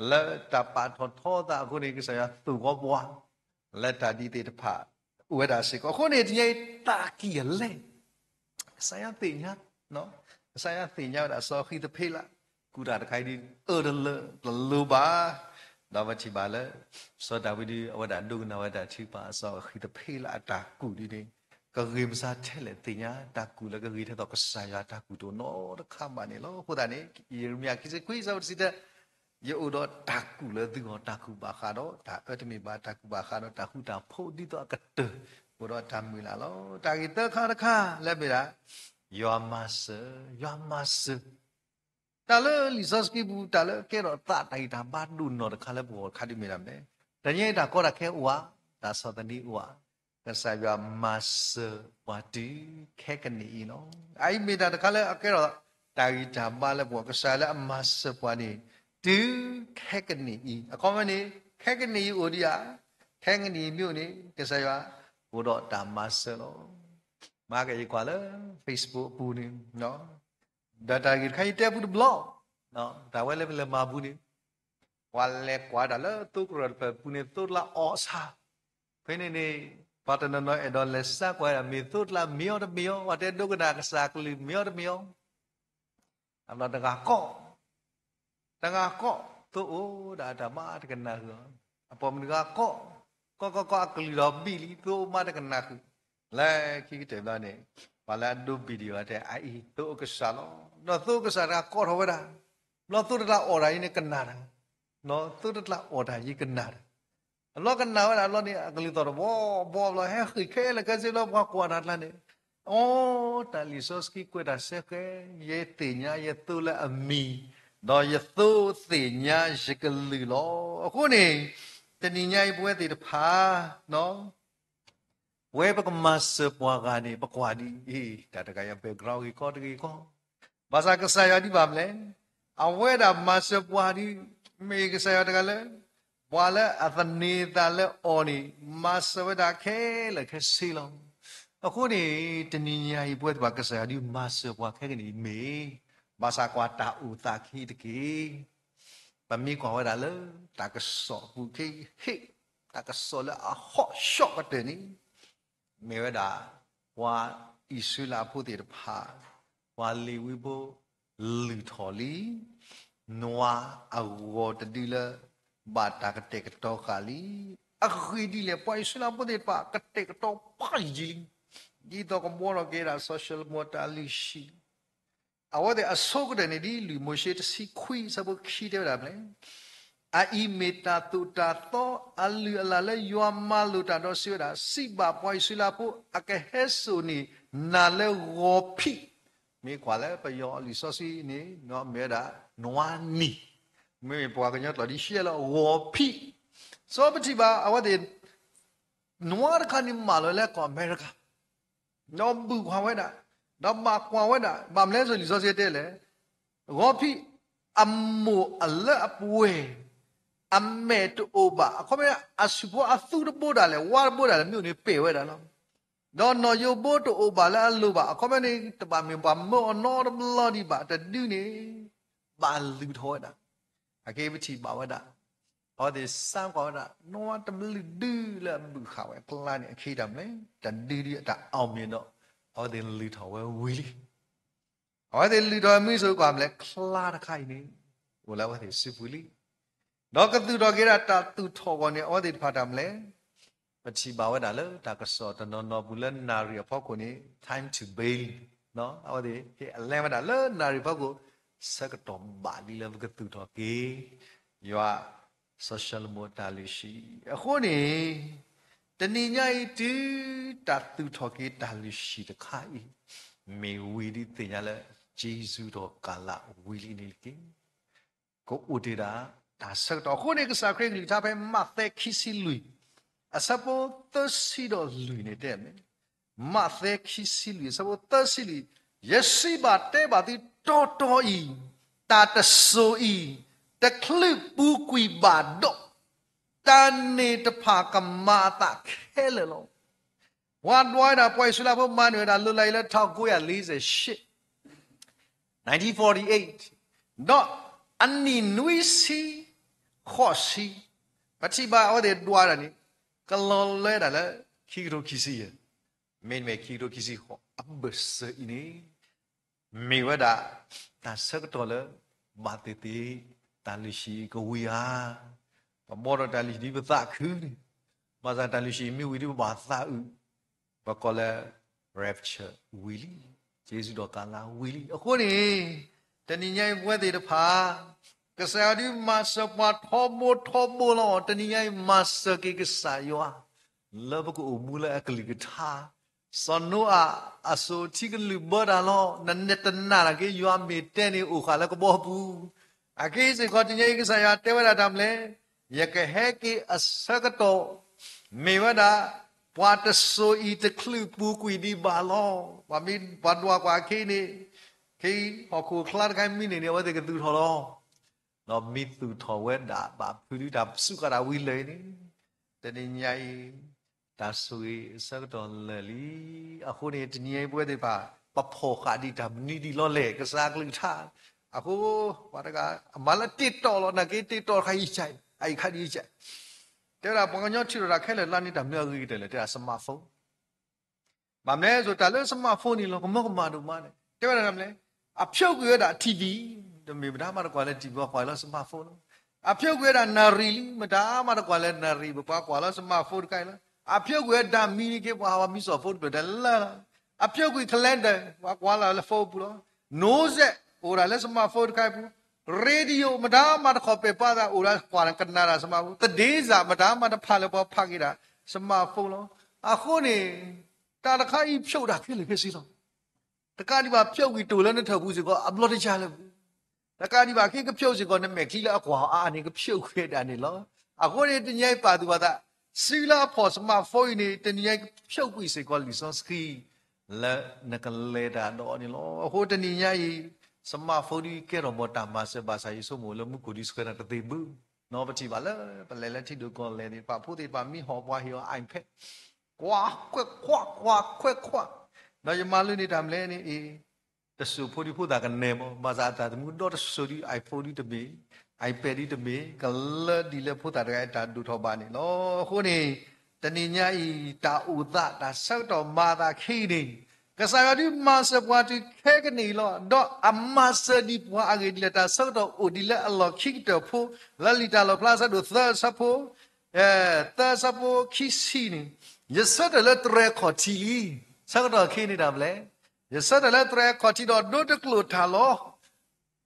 လၢတၢ်ပာ်ထီၣ်ထီသးအဃိန့ၣ် ကစၢ်ယွၤသိၣ်ဃီပှၤ, လၢတၢ်ဒ်သ့ၣ်တဖၣ် အိၣ်ဝဲဒၣ်စ့ၢ်ကီး အဃိန့ၣ် တနံၤအံၤတၢ်ကံၢ်အလဲၢ် ကစၢ်ယွၤသ့ၣ်ညါ, ကစၢ်ယွၤသ့ၣ်ညါဝဲဒၣ်စီၤဃံးသဖ့လး, ကူၣ်တၢ်တခါအံၤဒ်အၢတလၢတလိၤဘၣ်, ဒီးပထံၣ်ဘၣ်လၢ စီၤဒၤဝံးဒ်အဝဲဒၣ်ဒိကနၣ်ဝဲတၢ်ထုကဖၣ် စီၤဃံးသဖ့လးအတၢ်ကူၣ်ဒ်န့ၣ်, ကဂ့ၤမစါထဲလဲၣ်သ့ၣ်ညါ တၢ်ကူၣ်လၢကဂ့ၤထဲသိးကစၢ်ယွၤတၢ်ကူၣ်တအိၣ်နီတခါဘၣ်န့ၣ်လီၤ. အဃိသတးန့ၣ် ယံးရမံယၤခံဆံခွံ အဆၢဖိတဆံတၢ ယအိၣ်ဒီးတၢ်ကူၣ်လၢသုဂီၢ် တၢ်ကူၣ်ဘၣ်ဃးဒီးတၢ်အၢတမ့ၢ်ဘၣ် တၢ်ကူၣ်ဘၣ်ဃးဒီးတၢ်ဃူတၢ်ဖိး ဒ်သိးအကတၢၢ် အိၣ်ဒီးတၢ်မုၢ်လၢ်လီၤ. တၢ်ဂ့ၢ်သၢခါတခါလၢမ့ၢ်ဒၣ် ယွၤမၤစၢၤ, ယွၤမၤစၢၤ, တၢ်လၢလံာ်စီဆှံပူၤ တၢ်လၢကဲထီၣ်သးတၢ်ဂံၢ်တၢ်ဘါဒိၣ်နီၢ်တခါလၢပဂီၢ်တခါဒ်မ့ၢ်ဒၣ်မနုၤလဲၣ်, တနံၤအံၤတၢ်ကီတၢ်ခဲအိၣ်ဧါ, တၢ်ဆီၣ်သနံးအိၣ်ဧါ, ကစၢ်ယွၤမၤစၢၤပှၤတုၤခဲကနံၣ်အံၤလီၤ. အအံၤမ့ၢ်တၢ်တခါလၢအကဲထီၣ်တၢ်ဂံၢ်တၢ်ဘါလၢပဂီၢ် ကစၢ်လၢအမၤစၢၤပှၤန့ၣ် တုၤခဲကနံၣ်အံၤ, အခီပညီန့ၣ် ခဲကနံၣ်အံၤအိၣ်ဒံးဧါ, ခဲကနံၣ်အံၤမ့ၢ်အိၣ်န့ၣ် ကစၢ်ယွၤအိၣ်ဒီးတၢ်မၤစၢၤလီၤ. မၤကယကွၢ်လၢ Facebook အပူၤန့ၣ် ဒီးတၢ်ဂ့ၢ်တခါအံၤတဲပူတဘျီ, တၢ်ဝဲလၢပလဲၤမၤပူၤန့ၣ်, ပှၤလဲၤကွၢ်တၢ်လၢသိကရၢၢ်တဖျၢၣ်ပူၤန့ၣ် သိတလးအီၣ်ဆၣ်, ဖဲန့ၣ်န့ၣ် ပှၤတနီၤနီၤအဲၣ်ဒိးလဲၤစါကွၢ်ဒၣ် မ့ၢ်သိတလးမ့ၢ်အီၤတမ့ၢ်အီၤ, ပှၤတဲဒိကနၣ်ကစၢ်ကလုၢ်မ့ၢ်အီၤတမ့ၢ်အီၤ အဘျီတဂၤကီၢ်, တဂၤကီၢ်, သိအိၣ်ဒၣ်တၢ်မၤတကနၣ်ဃုာ်အီၤ, အပိာ်မုၣ်တဂၤကီၢ်, ကီၢ်ကီၢ်ကီၢ်အကလုၢ်ဒီးဘံၣ်လံ သိမၤတကနၣ်ဃုာ်, လၢခံကတၢၢ်ဘျီန့ၣ်, ပှၤလၢအဒိဘံၣ်ဒံးအီၤတဲ အအံၤသိကစၢ်လီၤ, ဒီးသိကစၢ်တဂၤကီၢ်ထီၣ်ဝဲဒၣ်, ဘျီသိတလးအီၣ်တၢ်အံၤန့ၣ်ကနၣ်တၢ်, သိတလးအီၣ်တၢ်အံၤကနၣ်တၢ် အလီၢ်ကနၣ်ဝဲဒၣ်အလီၢ်န့ၣ် အကလုၢ်သီၣ်တဘီဘီဘျီ ဟဲဃ့ၢ်ခဲလၢာ်ခဲဆ့ဘျီ ပှၤကွၢ်တၢ်ကျါန့ၣ်, အိ တၢ်လံာ်စီဆှံကွဲးတၢ်စဲဃဲ, ယသ့ၣ်ညါယသိလၢအမံၤ, ဒီးယသိသ့ၣ်ညါယကလုၢ်လီၤ. အဃိန့ၣ်, တနံၤညါအံၤပဝဲသ့ၣ်တဖၣ် ပဝဲပကမၤစၢၤပှၤဂၤန့ၣ် ပကွၢ်ဒ်အံၤ, တၢ်တဂၤယ background ဂ့ၤကီတဂ့ၤကီ, ဘၣ်ဆၣ်ကစၢ်ယွၤဒ်ဘၣ်မလဲၣ်, အဝဲဒၣ်မၤစၢၤပှၤဒ်, မ့ၢ်ကစၢ်ယွၤတဂၤလၢ, ပှၤလၢအသန့ၤသးလၢအီၤန့ၣ်, မၤစၢၤဝဲဒၣ်ခဲလၢာ်ခဲဆ့လီၤ. အဃိန့ၣ်, တနံၤညါအံၤပဝဲသ့ၣ်တဖၣ်ကစၢ်ယွၤဒ်မၤစၢၤပှၤခဲကနံၣ်အံၤမ့ၢ်, ဘၣ်ဆၣ်ကွၢ်တၢ်အိၣ်သးခံတက့ၢ် ပမ့ၢ်ကွၢ်ဝဲဒၣ်လၢ တၢ်ကစီၣ်အပူၤခဲအံၤ, တၢ်ကစီၣ်လၢအဟီၣ်ဆှီၣ်ကတၢၢ်န့ၣ်, မ့ၢ်ဝဲဒၣ်, ပှၤအံၣ်စရ့လးဖိသ့ၣ်တဖၣ်, ပှၤလ့ၤဝံဖိ, လုၢ်ထီၣ်လံ, နွၤအဂီၤတဒုလၢ, ဘၣ်တၢ်ကတဲာ်ကတီၤဃာ်လံ, အဂ့ၢ်ဒ်လဲၣ် ပှၤအံၣ်စရ့လးဖိသ့ၣ်တဖၣ် ကတဲာ်ကတီၤပှၤယံာ်လံ, ဒ်သိးကဘှီထီၣ်က့ၤဒၣ် social media တၢ်လုၢ်ဟံၣ် အဝဲသ့ၣ်အဆိကတၢၢ်န့ၣ် ဒ်လွံၢ်မိၤၡ့တဆံခွံအဆၢဖိခံတဲဝဲဒၣ်မနုၤလဲၣ်, အအံၤမ့ၢ်တၢ်သိၣ်တၢ်သီ အလုၢ်အလၢ်လၢယွၤမၤလိာ်တၢ်ဒီးစံးဝဲဒၣ်, စံးဘၣ်ပှၤအံၣ်စရ့လးဖိ အကဟဲစိာ်န့ၢ်နၤလၢဂီၤဖံး, မ့ၢ်ကွၢ်လၢပယီၤလံာ်စီဆှံန့ၣ် မ့ၢ်ဝဲဒၣ် နွါနံၤ, မ့မ့ၢ်ပှၤကညီကျိာ်ဒ်ရှဲလၢဂီၤဖံး, စီၤပထံၣ်ဘၣ်အဝဲသ့ၣ် နွါတခါန့ၣ်မၢလီၤလၢကီၢ်အမဲရကၤ ဒီးဘုၣ်ကွၢ်ဝဲဒၣ်, ဒီးဘၣ်ကွၢ်ဝဲဒၣ်, ဘၣ်မနုၤလဲၣ် လံာ်စီဆှံတဲလဲၣ်, ဂီၤဖံးအမိၢ်အလၢအပှဲၤ, အမဲာ်တအိၣ်ဘၣ်, အခီပညီ အဆူၣ်ဖိအသူတဘိဒၣ်လဲာ် ဝါတဘိဒၣ်လဲာ် မ့ၢ်အိၣ်န့ၣ်ပဲာ်ဝဲဒၣ်လီၤ. ဒီးနီၣ်ယိၤဘိတအိၣ်ဘၣ်လၢအလိၤဘၣ်, အခီပညီန့ၣ် တဘၣ်မ့ၢ်ပှၤမၢအီၤနီတဘျီဒံးဘၣ်, တဒုန့ၣ် ဘၣ်လုၢ်ထီၣ်ဝဲဒၣ်. အခဲအံၤပထံၣ်ဘၣ်ဝဲဒၣ် အဝဲသ့ၣ်စါကွၢ်ဝဲဒၣ် နီၢ်ဝါတဘျုးဒုလၢအဘုၣ်ဃာ်ဝဲအကျါန့ၣ် အခဲအံၤတၢ်မနုၤလဲၣ် တၢ်ဒုးဒုးတၢ်အီၣ်မ့ၤဒီး အဝဲသ့ၣ်လုၢ်ထီၣ်ဝဲဝံၤလံ. အဝဲသ့ၣ်လုၢ်ထီၣ်ဝဲမ့ၢ်စ့ၢ်ကီးမနုၤလဲၣ် ချါတခါအံၤန့ၣ် အိၣ်လၢအဝဲသ့ၣ်စုပူၤလံ. ဒီးကသူၣ်ထီၣ်က့ၤဒၣ်တၢ်သူၣ်ထီၣ်အဂီၢ်န့ၣ် အဝဲသ့ၣ်တဖၣ်တၢ်မနုၤလဲၣ် ပထံၣ်ဘၣ်ဝဲဒၣ်လၢတၢ်ကစီၣ်တနီၤနီၤပူၤလၢနၣ်ရံၣ်အဖီခိၣ်န့ၣ် time to bail အဝဲသ့ၣ်ဟ့ၣ်အလဲဝဲဒၣ်လၢနၣ်ရံၣ်အဖီခိၣ် ဆၢကတီၢ်ဘၣ်လံလၢပကသူၣ်ထီၣ်က့ၤ ယွၤစီၤၡလိၤမိၣ်တၢ်လုၢ်ဟံၣ်အဃိန့ၣ် တနံၤညါအံၤတုၤတၢ်သူၣ်ထီၣ်က့ၤတၢ်လုၢ်ဟံၣ်တခါအံၤ မ့ၢ်ဝံၤဒုးသ့ၣ်ညါလၢ က့ၤဆူတၢ်ကၤလးဝံၤလံန့ၣ်တက့ၢ်. ကအိၣ်တ့ၢ်ဒၣ်တၢ်ဆၢကတီၢ်အဃိန့ၣ် ကစၢ်ခရံာ်ကလုၢ်ကထါဖဲမးသဲခံဆံလွံၢ် အဆၢဖိသၢဆံဒီးလွံၢ်န့ၣ်တဲမ့ၢ် မးသဲခံဆံလွံၢ် အဆၢဖိသၢဆံလွံၢ်, ယစံးဘၣ်တဲဘၣ်သုတီတီအံၤ, တၢ်တစိၤအံၤ တချုးပူၤကွံာ်ဘၣ်ဒီး, တၢ်န့ၣ်တဖၣ်ကမၤအသးခဲလၢာ်လီၤ. ပှၤဒွးဝဲဒၣ်ပှၤအံၣ်စရ့လးဖိမၤန့ၢ်ဝဲဒၣ် လီၤလးအံၤလၢ ထောင့်ကိုးရာလေးဆယ့်ရှစ်, nineteen forty-eight, ဒီးအနံၣ်နွံဆံဃိးဆံ, ပထံၣ်ဘၣ်အဝဲသ့ၣ်ဒွးဒၣ်န့ၣ် ကလီၤလၢဒၣ်လၢ ခံကထိခံဆံယဲၢ်, မ့တမ့ၢ်ခံကထိခံဆံဃိး အဘၢၣ်စၢၤအံၤန့ၣ် မ့ၢ်ဝဲဒၣ် တၢ်ဆၢကတီၢ်လၢ ဘၣ်သ့ၣ်သ့ၣ် တၢ်လုၢ်ဟံၣ်ကဝံၤဧါ, ပဘီဒီးတၢ်လုၢ်ဟံၣ်ဒ်ပသးခုန့ၣ်, ဘၣ်ဆၣ်တၢ်လုၢ်ဟံၣ်မ့ၢ်ဝံၤဒ်ပဘၣ်သးအုး, ပကိးလၢ rapture ဝံၤလံ, က့ၤဆူတၢ်ကၤလးဝံၤလံ. အဃိန့ၣ် တနံၤညါအံၤပဝဲသ့ၣ်တဖၣ် ကစၢ်ယွၤဒုးမၤစၢၤပှၤထီဘိထီဘိလီၤ. တနံၤညါအံၤ မၤစၢၤက့ၤကစၢ်ယွၤ လၢပကအိၣ်မူလၢအကလုၢ်ကထါ, စီၤနိအၤအစိၤထံကလုၢ်ဘၢတၢ်လီၤ. နနဲၣ်တနာ်တၢ်က့ၤ ယွၤမ့ၢ်တဲန့ၣ်အိၣ်ဃာ်လၢကဘီပူၤ. အခဲအံၤစ့ၢ်ကီး တနံၤညါအံၤ ကစၢ်ယွၤတဲဝဲဒၣ်တၢ်မနုၤလဲၣ်, ယကဟဲက့ၤအဆၢကတီၢ် မ့ၢ်ဝဲဒၣ် ပှၤတစိၤအံၤတချုးပူၤကွံာ်ဒံးဘၣ်လီၤ. ပှၤမ့ၢ်ပှၤဒွးကွၢ်အခဲအံၤန့ၣ်, ခဲအံၤဟီၣ်ခိၣ်ချါတခါမံန့ၢ်န့ၣ် အဝဲသ့ၣ်ကသူၣ်ထီၣ်လီၤ. ဒီးမ့ၢ်သူၣ်ထီၣ်ဝဲဒၣ်ဘၣ်ဖုးဒုတၢ်စူးကါတၢ်ဝံၤလၢာ်န့ၣ်, တနံၤညါအံၤ တၢ်ဆိၣ်ဂ့ၤအဆၢကတီၢ်လၢာ်လံ. အဃိန့ၣ် တနံၤညါအံၤပဝဲသ့ၣ်တဖၣ် ပဖီၣ်ဃာ်ဒံးတၢ်မနုၤဒံးလီၤလဲၣ် ကစၢ်ကလုၢ်ကထါ. အဃိ ပှၤတဂၤအမၤလၢ TikTok လီၤ. နာ်က့ TikTok တခါအံၤ အံၤခါဒ်အံၤ တဲဝဲဒၣ် ပှၤကညီထုးထီၣ်တၢ်ခဲလၢာ်လါန့ၣ် တၢ်မနုၤအဂ့ၤကတၢၢ်လဲၣ် တဲဒၣ် smartphone. ဘၣ်မနုၤလဲၣ်စိၤ တၢ်လၢ smartphone န့ၣ် လီၤကမၢကမၣ်ဒိၣ်မးန့ၣ် တဲဝဲဒၣ်တၢ်မနုၤလဲၣ်, အဖျိကွံာ်ဝဲဒၣ် TV, တမ့ၢ်မတၤမးတကွၢ်လၢ TV ကွၢ်လၢ smartphone လီၤ. အဖျိကွံာ်ဝဲဒၣ်နၣ်ရံၣ်လံ, မတၤမးတကွၢ်လၢနၣ်ရံၣ် ပပှၤကွၢ်လၢ smartphone တခါအံၤလီၤ. အဖျိကွံာ်ဝဲဒၣ်မံၤန့ၣ်က့ ပှၤဟးဝဲမံစီၣ်ဖိတဖျၢၣ်ဒဲးလၢလီၤ. အဖျိကွံာ် calendar ပှၤကွၢ်လၢ phone ပူၤလီၤ. နံၣ်စဲး အိၣ်ဒၣ်လၢ smartphone တခါအံၤပူၤ, radio မတၤမးတခီၣ်ပဲာ်ပာ်သး အိၣ်ဒၣ်ကွၢ်ကနၣ်တၢ် smartphone, သဒ့စး မတၤမးတဖးလၢပှၤဖးက့ၤတၢ် smartphone လီၤ. အဃိန့ၣ် တၢ်တခါအံၤဖျိးတၢ်ခဲလၢာ်ခဲဆ့လီၤ. တကးဒံးဘၣ် ဖျိးကွံာ်တိၢ်လၢနထၢၣ်ပူၤစ့ၢ်ကီး အဘျီတယါလၢၤပူၤ, တကးဒံးဘၣ် ခဲကဖျိးစ့ၢ်ကီး နမဲာ်ချံလၢအကွၢ်အါအါန့ၣ် ကဖျိးကွံာ်ဒၣ်န့ၣ်လီၤ. အဃိန့ၣ် တနံၤညါအံၤပာ်သူၣ်ပာ်သး စုလၢအဖီၣ် smartphone အံၤန့ၣ် တနံၤညါအံၤ ကဖျိးကွံာ်စ့ၢ်ကီးလံာ်စီဆှံ လၢနကလဲၤတၢ်ဒီးအီၤန့ၣ်လီၤ. အဃိတနံၤညါအံၤ smartphone ဒုးကဲထီၣ်ဘၣ်တၢ်မၤစၢၤဘၣ်ဆၣ် ယဆိကမိၣ်လၢမူခိၣ်ဒုးဆှၢနၤတသ့ဘၣ်. နီၢ်ပထံၣ်ဘၣ်လၢ ပလဲၤလၢထံဒိၣ်ကီၢ်လဲၢ်န့ၣ် ပှၤဖိသ့ၣ်တဖၣ်မံဟီၣ် ပှၤဟ့ၣ်အီၤ iPad, ကွၢ်ခွဲးခွး ကွၢ်ခွဲးခွး, ဒီးယမၤလိန့ၢ်တၢ်မနုၤလဲၣ်န့ၣ်အံၤ တစိၤဖိဒုးဖိသၣ်ကနဲၣ်မး, ဘၣ်ဆၣ်အသးသမူဒီတစိၤဒုး iPhone ဒုးတမ့ၢ်, iPad ဒုးတမ့ၢ်, ကလၢဒ်လဲၣ်ဖိသၣ်တဂၤအတၢ်ဒိၣ်ထီၣ်ဘၣ်န့ၣ်လီၤ. အဃိန့ၣ် တနံၤညါအံၤ တၢ်အိၣ်သးတၢ်ဆၢကတီၢ်မၤအသးခဲအံၤန့ၣ် ကစၢ်ယွၤဒုးမၤစၢၤပှၤတုၤခဲကနံၣ်အံၤလီၤ. ဒီးအမၤစၢၤဒံးပှၤအဂ့ၢ်ဒ်လဲၣ် တၢ်ဆၢကတီၢ်အိၣ်ဒ်လၢအလီၢ်ခံကတၢၢ်ဖိ လၢလံာ်တၢ်လီၣ်ဖျါအဆၢဒိၣ်သၢအဆၢဖိ သၢအဆၢဖိခံဆံန့ၣ်, ယဆၢထၢၣ်လၢတြဲၤခီၣ်ထံးလံ. ဆၢကတီၢ်ခဲအံၤန့ၣ်တၢ်မနုၤလဲၣ်, ယဆၢထၢၣ်လၢတြဲၤခီၣ်ထံးဒီးဒိတကျိာ်တၢ်လီၤ.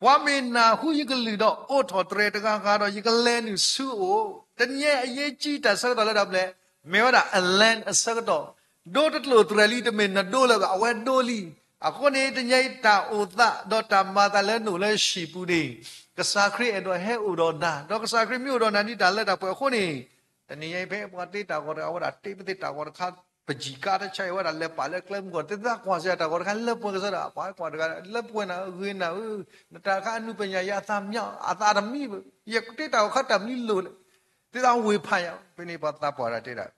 ပှၤမ့ၢ်နၢ်ဟူယကလုၢ်ဒီးအိးထီၣ်တြဲၤတဂၤဂၤဒီး ယကလဲၤနုာ်ဆူအအိၣ်. တနံၤညါအံၤအရေးကြီး တၢ်ဆၢကတီၢ်လၢတၢ်မနုၤလဲၣ်, မ့ၢ်ဝဲဒၣ် Ellen အဆၢကတီၢ်, ဒိတကျိာ်တြဲၤလံ တမ့ၢ်နဒိလၢၤဘၣ် အဝဲဒိလံ. အဃိန့ၣ် တနံၤညါအံၤ တၢ်အိၣ်သးဒီးတၢ်မၤသးလၢနအိၣ်လၢဟံၣ်ပူၤန့ၣ် ကစၢ်ခရံာ်အဲၣ်ဒိးဟဲအိၣ်ဒီးနၤ, ဒီးကစၢ်ခရံာ်မ့ၢ်အိၣ်ဒီးနၤဒ်တၢ်လၢတၢ်ပှဲၤအဃိန့ၣ်, တနံၤညါအံၤဖဲပှၤတ့တၢ်ဂီၤတဂၤဝဲဒၣ် တ့ပသ့ၣ်တၢ်ဂီၤတခါ, ပစံၣ်ကါတဆၢအံၤဝဲဒၣ်လဲၤပာ်လၢကျဲမုၢ်ကီၢ်, သ့ၣ်သးကွၢ်စ့ၢ်တၢ်ဂီၤတခါလၢပှဲၤကစၢ်ဒၣ်, ပှၤကွၢ်တဂၤလၢပှဲၤနၤဧၢ ဂ့ၤနၤဧၢ, နတၢ်တခါအနုပညာယါအသးမံ, အသးတမံဘၣ်, ယတ့တၢ်ဂီၤခါတၢ်မနုၤလိၣ်လဲၣ်, သ့ၣ်သးဝ့ၢ်ဖးယၤ, ဖဲန့ၣ်ပှၤသးပှၢ်တၢ်တဲဒၣ်,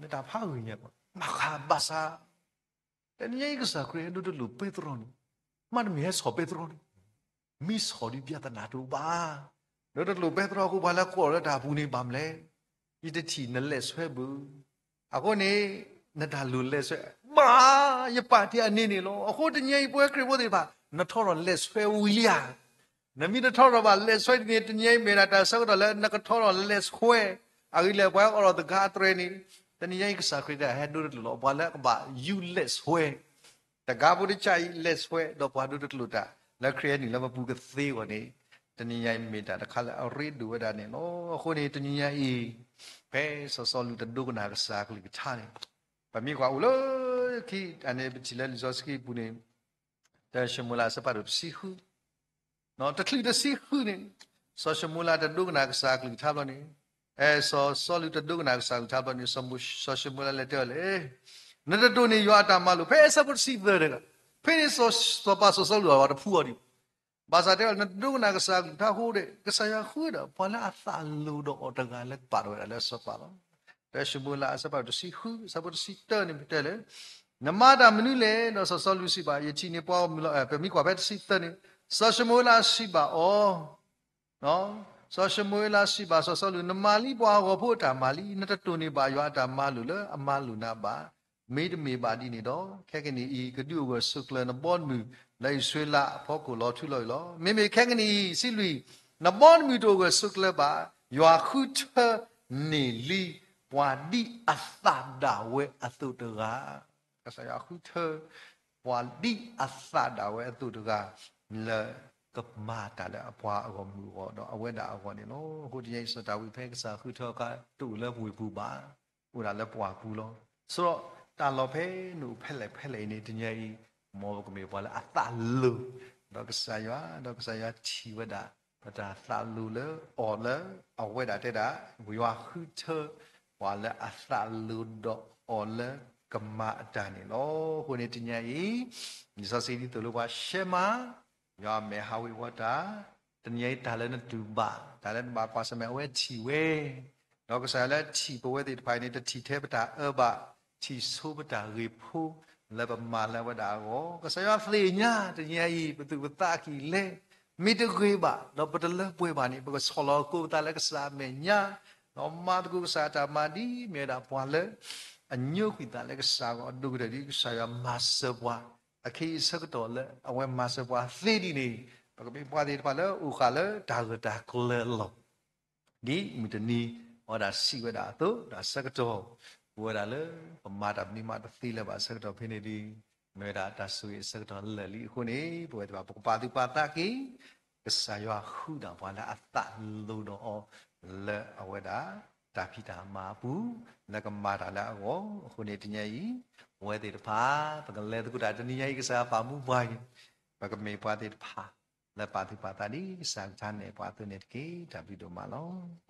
နတၢ်ဖးဂ့ၤညါ, ဘၣ်ဃးဘၣ်ဆၣ် တနံၤညါအံၤကစၢ်ခရံာ်ဟဲဒိတလိၣ်ပဲတြီန့ၣ်, မ့တမ့ၢ်ဟဲဆီၣ်ပဲတြီန့ၣ်, မ့ၢ်ဆီၣ်ဒုး ပြဿနာ တအိၣ်ဘၣ်. ဒီးတလိၣ်ပဲတြီအဃိ ပှၤလၢကိးလၢတၢ်ပူၤန့ၣ် ဘၣ်မလဲၣ်, ယတထံၣ်နလဲၤဆွဲဘၣ်. အဃိန့ၣ် နတၢ်လိၣ်လဲၤဆွဲ ဘၣ်, ယပာ်တ့ၢ်အန့ၣ်န့ၣ်လီၤ. အဃိတနံၤအံၤ ပဝဲခရံာ်ဖိသ့ၣ်တဖၣ် နထီထီၣ်လဲၤဆွဲဝံၤလံဧါ. နမ့ၢ်တထီထီၣ်ဘၣ် လဲၤဆွဲဒ်န့ၣ် တနံၤအံၤ မ့ၢ်ဒၣ်တၢ်ဆၢကတီၢ်လၢနကထီထီၣ်လဲၤဆွဲ. အဂ့ၢ်လဲၣ် ပှၤအိးထီၣ်သဂါတြဲၤန့ၣ်, တနံၤအံၤ ကစၢ်ခရံာ်တဲ ဟဲဒိတကျိာ်လီၤ ပှၤလၢအကဘၣ်ယူၤလဲၤဆွဲ တဂၤဖိတကၢ်အံၤ လဲၤဆွဲ ဒီးပှၤဒိတကျိာ်တၢ် လၢခရံာ်အနံၣ်လၢပပူၤကသ့အဂီၢ်န့ၣ်, တနံၤညါအံၤမ့ၢ်တၢ်တခါလၢအရ့ဒိၣ်ဝဲဒၣ်န့ၣ်လီၤ. အဃိန့ၣ် တနံၤညါအံၤ ဖဲစီၤစီလူးတဒိကနၣ်ကစၢ်အကလုၢ်ကထါန့ၣ်, ပမ့ၢ်ကွၢ်အိၣ်လၢ ခံန့ၣ် ပထံၣ်လၢလံာ်စီဆှံပူၤန့ၣ်, တၢၡမူၤအ့လးအဆၢဖးဒိၣ်တဆံဃု တချုးတဆံဃုန့ၣ်, စီၤၡမူၤအ့လးတဒိကနၣ်ကစၢ်အကလုၢ်ကထါဘျီန့ၣ်, စီၤစီလူးတဒိကနၣ်ကစၢ်အကလုၢ်ကထါဘျီန့ၣ်, စီၤၡမူၤအ့လးလဲၤတဲအီၤလၢ နတဒိးန့ၢ်ယွၤအတၢ်မၤလိာ်, ဖဲအဆၢဖိတဆံသၢတဂၤ, ဖဲန့ၣ်စီၤပၤစီၤစီလူးအတဖှူအီၤဒံးဘၣ်. ဘၣ်ဆၣ်တဲအီၤ နတဒိကနၣ်ကစၢ်အကလုၢ်ကထါအဃိဒီး ကစၢ်ယွၤဃုဒီး ပှၤလၢအသးလိၤဒီးအီၤတဂၤလၢကပာ်ထီၣ်ဝဲဒၣ်လၢစီၤပၤလီၤ. တၢၡမူၤအ့လးအဆၢဖးဒိၣ်တဆံဃု အဆၢဖိတဆံတၢန့ၣ်တဲလၢ နမၤတၢ်မနုၤလဲၣ်. ဒီးစီၤစီလူးစံးဘၣ် ယထံၣ်န့ၢ်ပှၤဂီၢ်မုၢ်လီၤ. ပမ့ၢ်ကွၢ်ဖဲတဆံသၢန့ၣ်, စီၤၡမူၤအ့လးစံးဘၣ်အီၤ စီၤၡမူၤအ့လးစံးဘၣ်စီၤစီလူး, နမၤလံပှၤအဂီၤဖိအတၢ်မၤလံ, နတတိၢ်န့ၢ်ဘၣ်ယွၤအတၢ်မၤလိာ်လၢအမၤလိာ်နၤဘၣ်. မ့တမ့ၢ်ဘၣ်ဒ်န့ၣ်ဒီး, ခဲကနံၣ်အံၤ ကဒုးအိၣ်ဂၢၢ်ဆိးကျၢၤနဘီနမုၢ်လၢအံၣ်စရ့လးအဖီခိၣ်လီၤထူလီၤယိာ်လီၤ. မ့မ့ၢ်ခဲကနံၣ်အံၤ စံးလွံၢ်, နဘီနမုၢ်တအိၣ်ဂၢၢ်ဆိးကျၢၤဘၣ်. ယွၤဃုထၢန့ၢ်လံ ပှၤဒ်အသးဒၣ်ဝဲအသိးတဂၤ ကစၢ်ယွၤဃုထၢ ပှၤဒ်အသးဒၣ်ဝဲအသိးတဂၤ လၢကမၤတၢ်လၢအပှၤအဂီၢ်မုၢ်အဂီၢ် ဒီးအဝဲဒၣ်အဂီၢ်န့ၣ်လီၤ. အဃိတနံၤအံၤ စီၤဒၤဝံးဖဲကစၢ်ဃုထၢအခါ တအိၣ်လၢဝ့ၢ်ပူၤဘၣ်, အိၣ်ဒၣ်လၢပှၢ်ပူၤလီၤ. ဆိဒီးတၢ်လီၢ်ဖဲန့ၣ်အိၣ်ဖဲလဲၣ်ဖဲလဲၣ်အံၤန့ၣ် တနံၤအံၤ မ်ပကမ့ၢ်ပှၤလၢအသးလိၤ ဒီးကစၢ်ယွၤ, ဒီးကစၢ်ယွၤထံၣ်ဝဲဒၣ် ပတၢ်သးလိၤလၢအီၤလၢ အဝဲဒၣ်တဲဒၣ် ယွၤဃုထၢ ပှၤလၢအသးလိၤဒီးအီၤလၢကမၤအတၢ်န့ၣ်လီၤ. အဃိန့ၣ်တနံၤအံၤ လံာ်စီဆှံဒ်သိးလၢပှၤရှဲမး ယွၤမဲာ်ဟးဝ့ၤဝီၤတၢ်, တနံၤအံၤတၢ်လၢနတူၢ်ဘၣ်, တၢ်လၢနဘၣ်ကွၢ်ဆၢၣ်မဲာ်အဝဲထံၣ်ဝဲ, ဒီးကစၢ်ယွၤလၢထံၣ်ပဝဲသ့ၣ်တဖၣ်အံၤန့ၣ် တထံၣ်ထဲပတၢ်အၢဘၣ်, ထံၣ်ဆိပတၢ်ဂ့ၤဖိ လၢပမၤလၢအဝဲဒၣ်အဂီၢ်, ကစၢ်ယွၤသ့ၣ်ညါတနံၤအံၤ ပသူၣ်ပသးကံၢ်လဲ, မ့ၢ်တဂ့ၤဘၣ် ဒီးပတလၢပှဲၤဘၣ်န့ၣ် ပကဆီၣ်လီၤကိးပသးလၢကစၢ်အမဲာ်ညါ, ဒီးမၤသကိးကစၢ်အတၢ်မၤဒ်မ့ၢ်ဝဲဒၣ်ပှၤလၢ အညိကွံာ်သးလၢကစၢ်အဂီၢ်အဒိၣ်ကတၢၢ်ဒ်ကစၢ်ယွၤမၤစၢၤပှၤ, အခဲအံၤအဆၢကတီၢ်လၢအဝဲမၤစၢၤပှၤသ့ဒ်န့ၣ်, ပကမ့ၢ်ပှၤသ့ၣ်တဖၣ်လၢအိၣ်ဃာ်လၢတၢ်ဂၢၢ်တၢ်ကျၢၤအလီၢ် ဒ်မုၢ်တနံၤ အဝဲဒၣ်စံးဝဲဒၣ်အသိး ဒီးအဆၢကတီၢ် ပဝဲဒၣ်လၢ ပမၤတၢ်မနုၤမးတသ့လၢၤဘၣ်အဆၢကတီၢ်ဖဲန့ၣ်ဒီး မ့ၢ်ဝဲဒၣ်တၢ်ဆိၣ်ဂ့ၤအဆၢကတီၢ်လၢာ်လံအဃိန့ၣ် ပဝဲသ့ၣ်တဖၣ် ပကပာ်သူၣ်ပာ်သးက့ၤ ကစၢ်ယွၤဃုဒၣ်ပှၤလၢအသးလိၤဒီးအီၤ လၢအဝဲဒၣ် တၢ်ဖံးတၢ်မၤအပူၤ လၢကမၤတၢ်လၢအဂီၢ် အဃိန့ၣ်တနံၤအံၤ ပဝဲသ့ၣ်တဖၣ် ပကလဲၤသကိးတၢ်တနံၤအံၤ ကစၢ်ယွၤပာ်မူပှၤအံၤ ပကမ့ၢ်ပှၤသ့ၣ်တဖၣ် လၢပာ်သူၣ်ပာ်သးဒ်ကစၢ်ကထါနဲၣ်ပှၤအသိးန့ၣ်တက့ၢ်. တၢ်ဘျုးဒိၣ်မးလီၤ.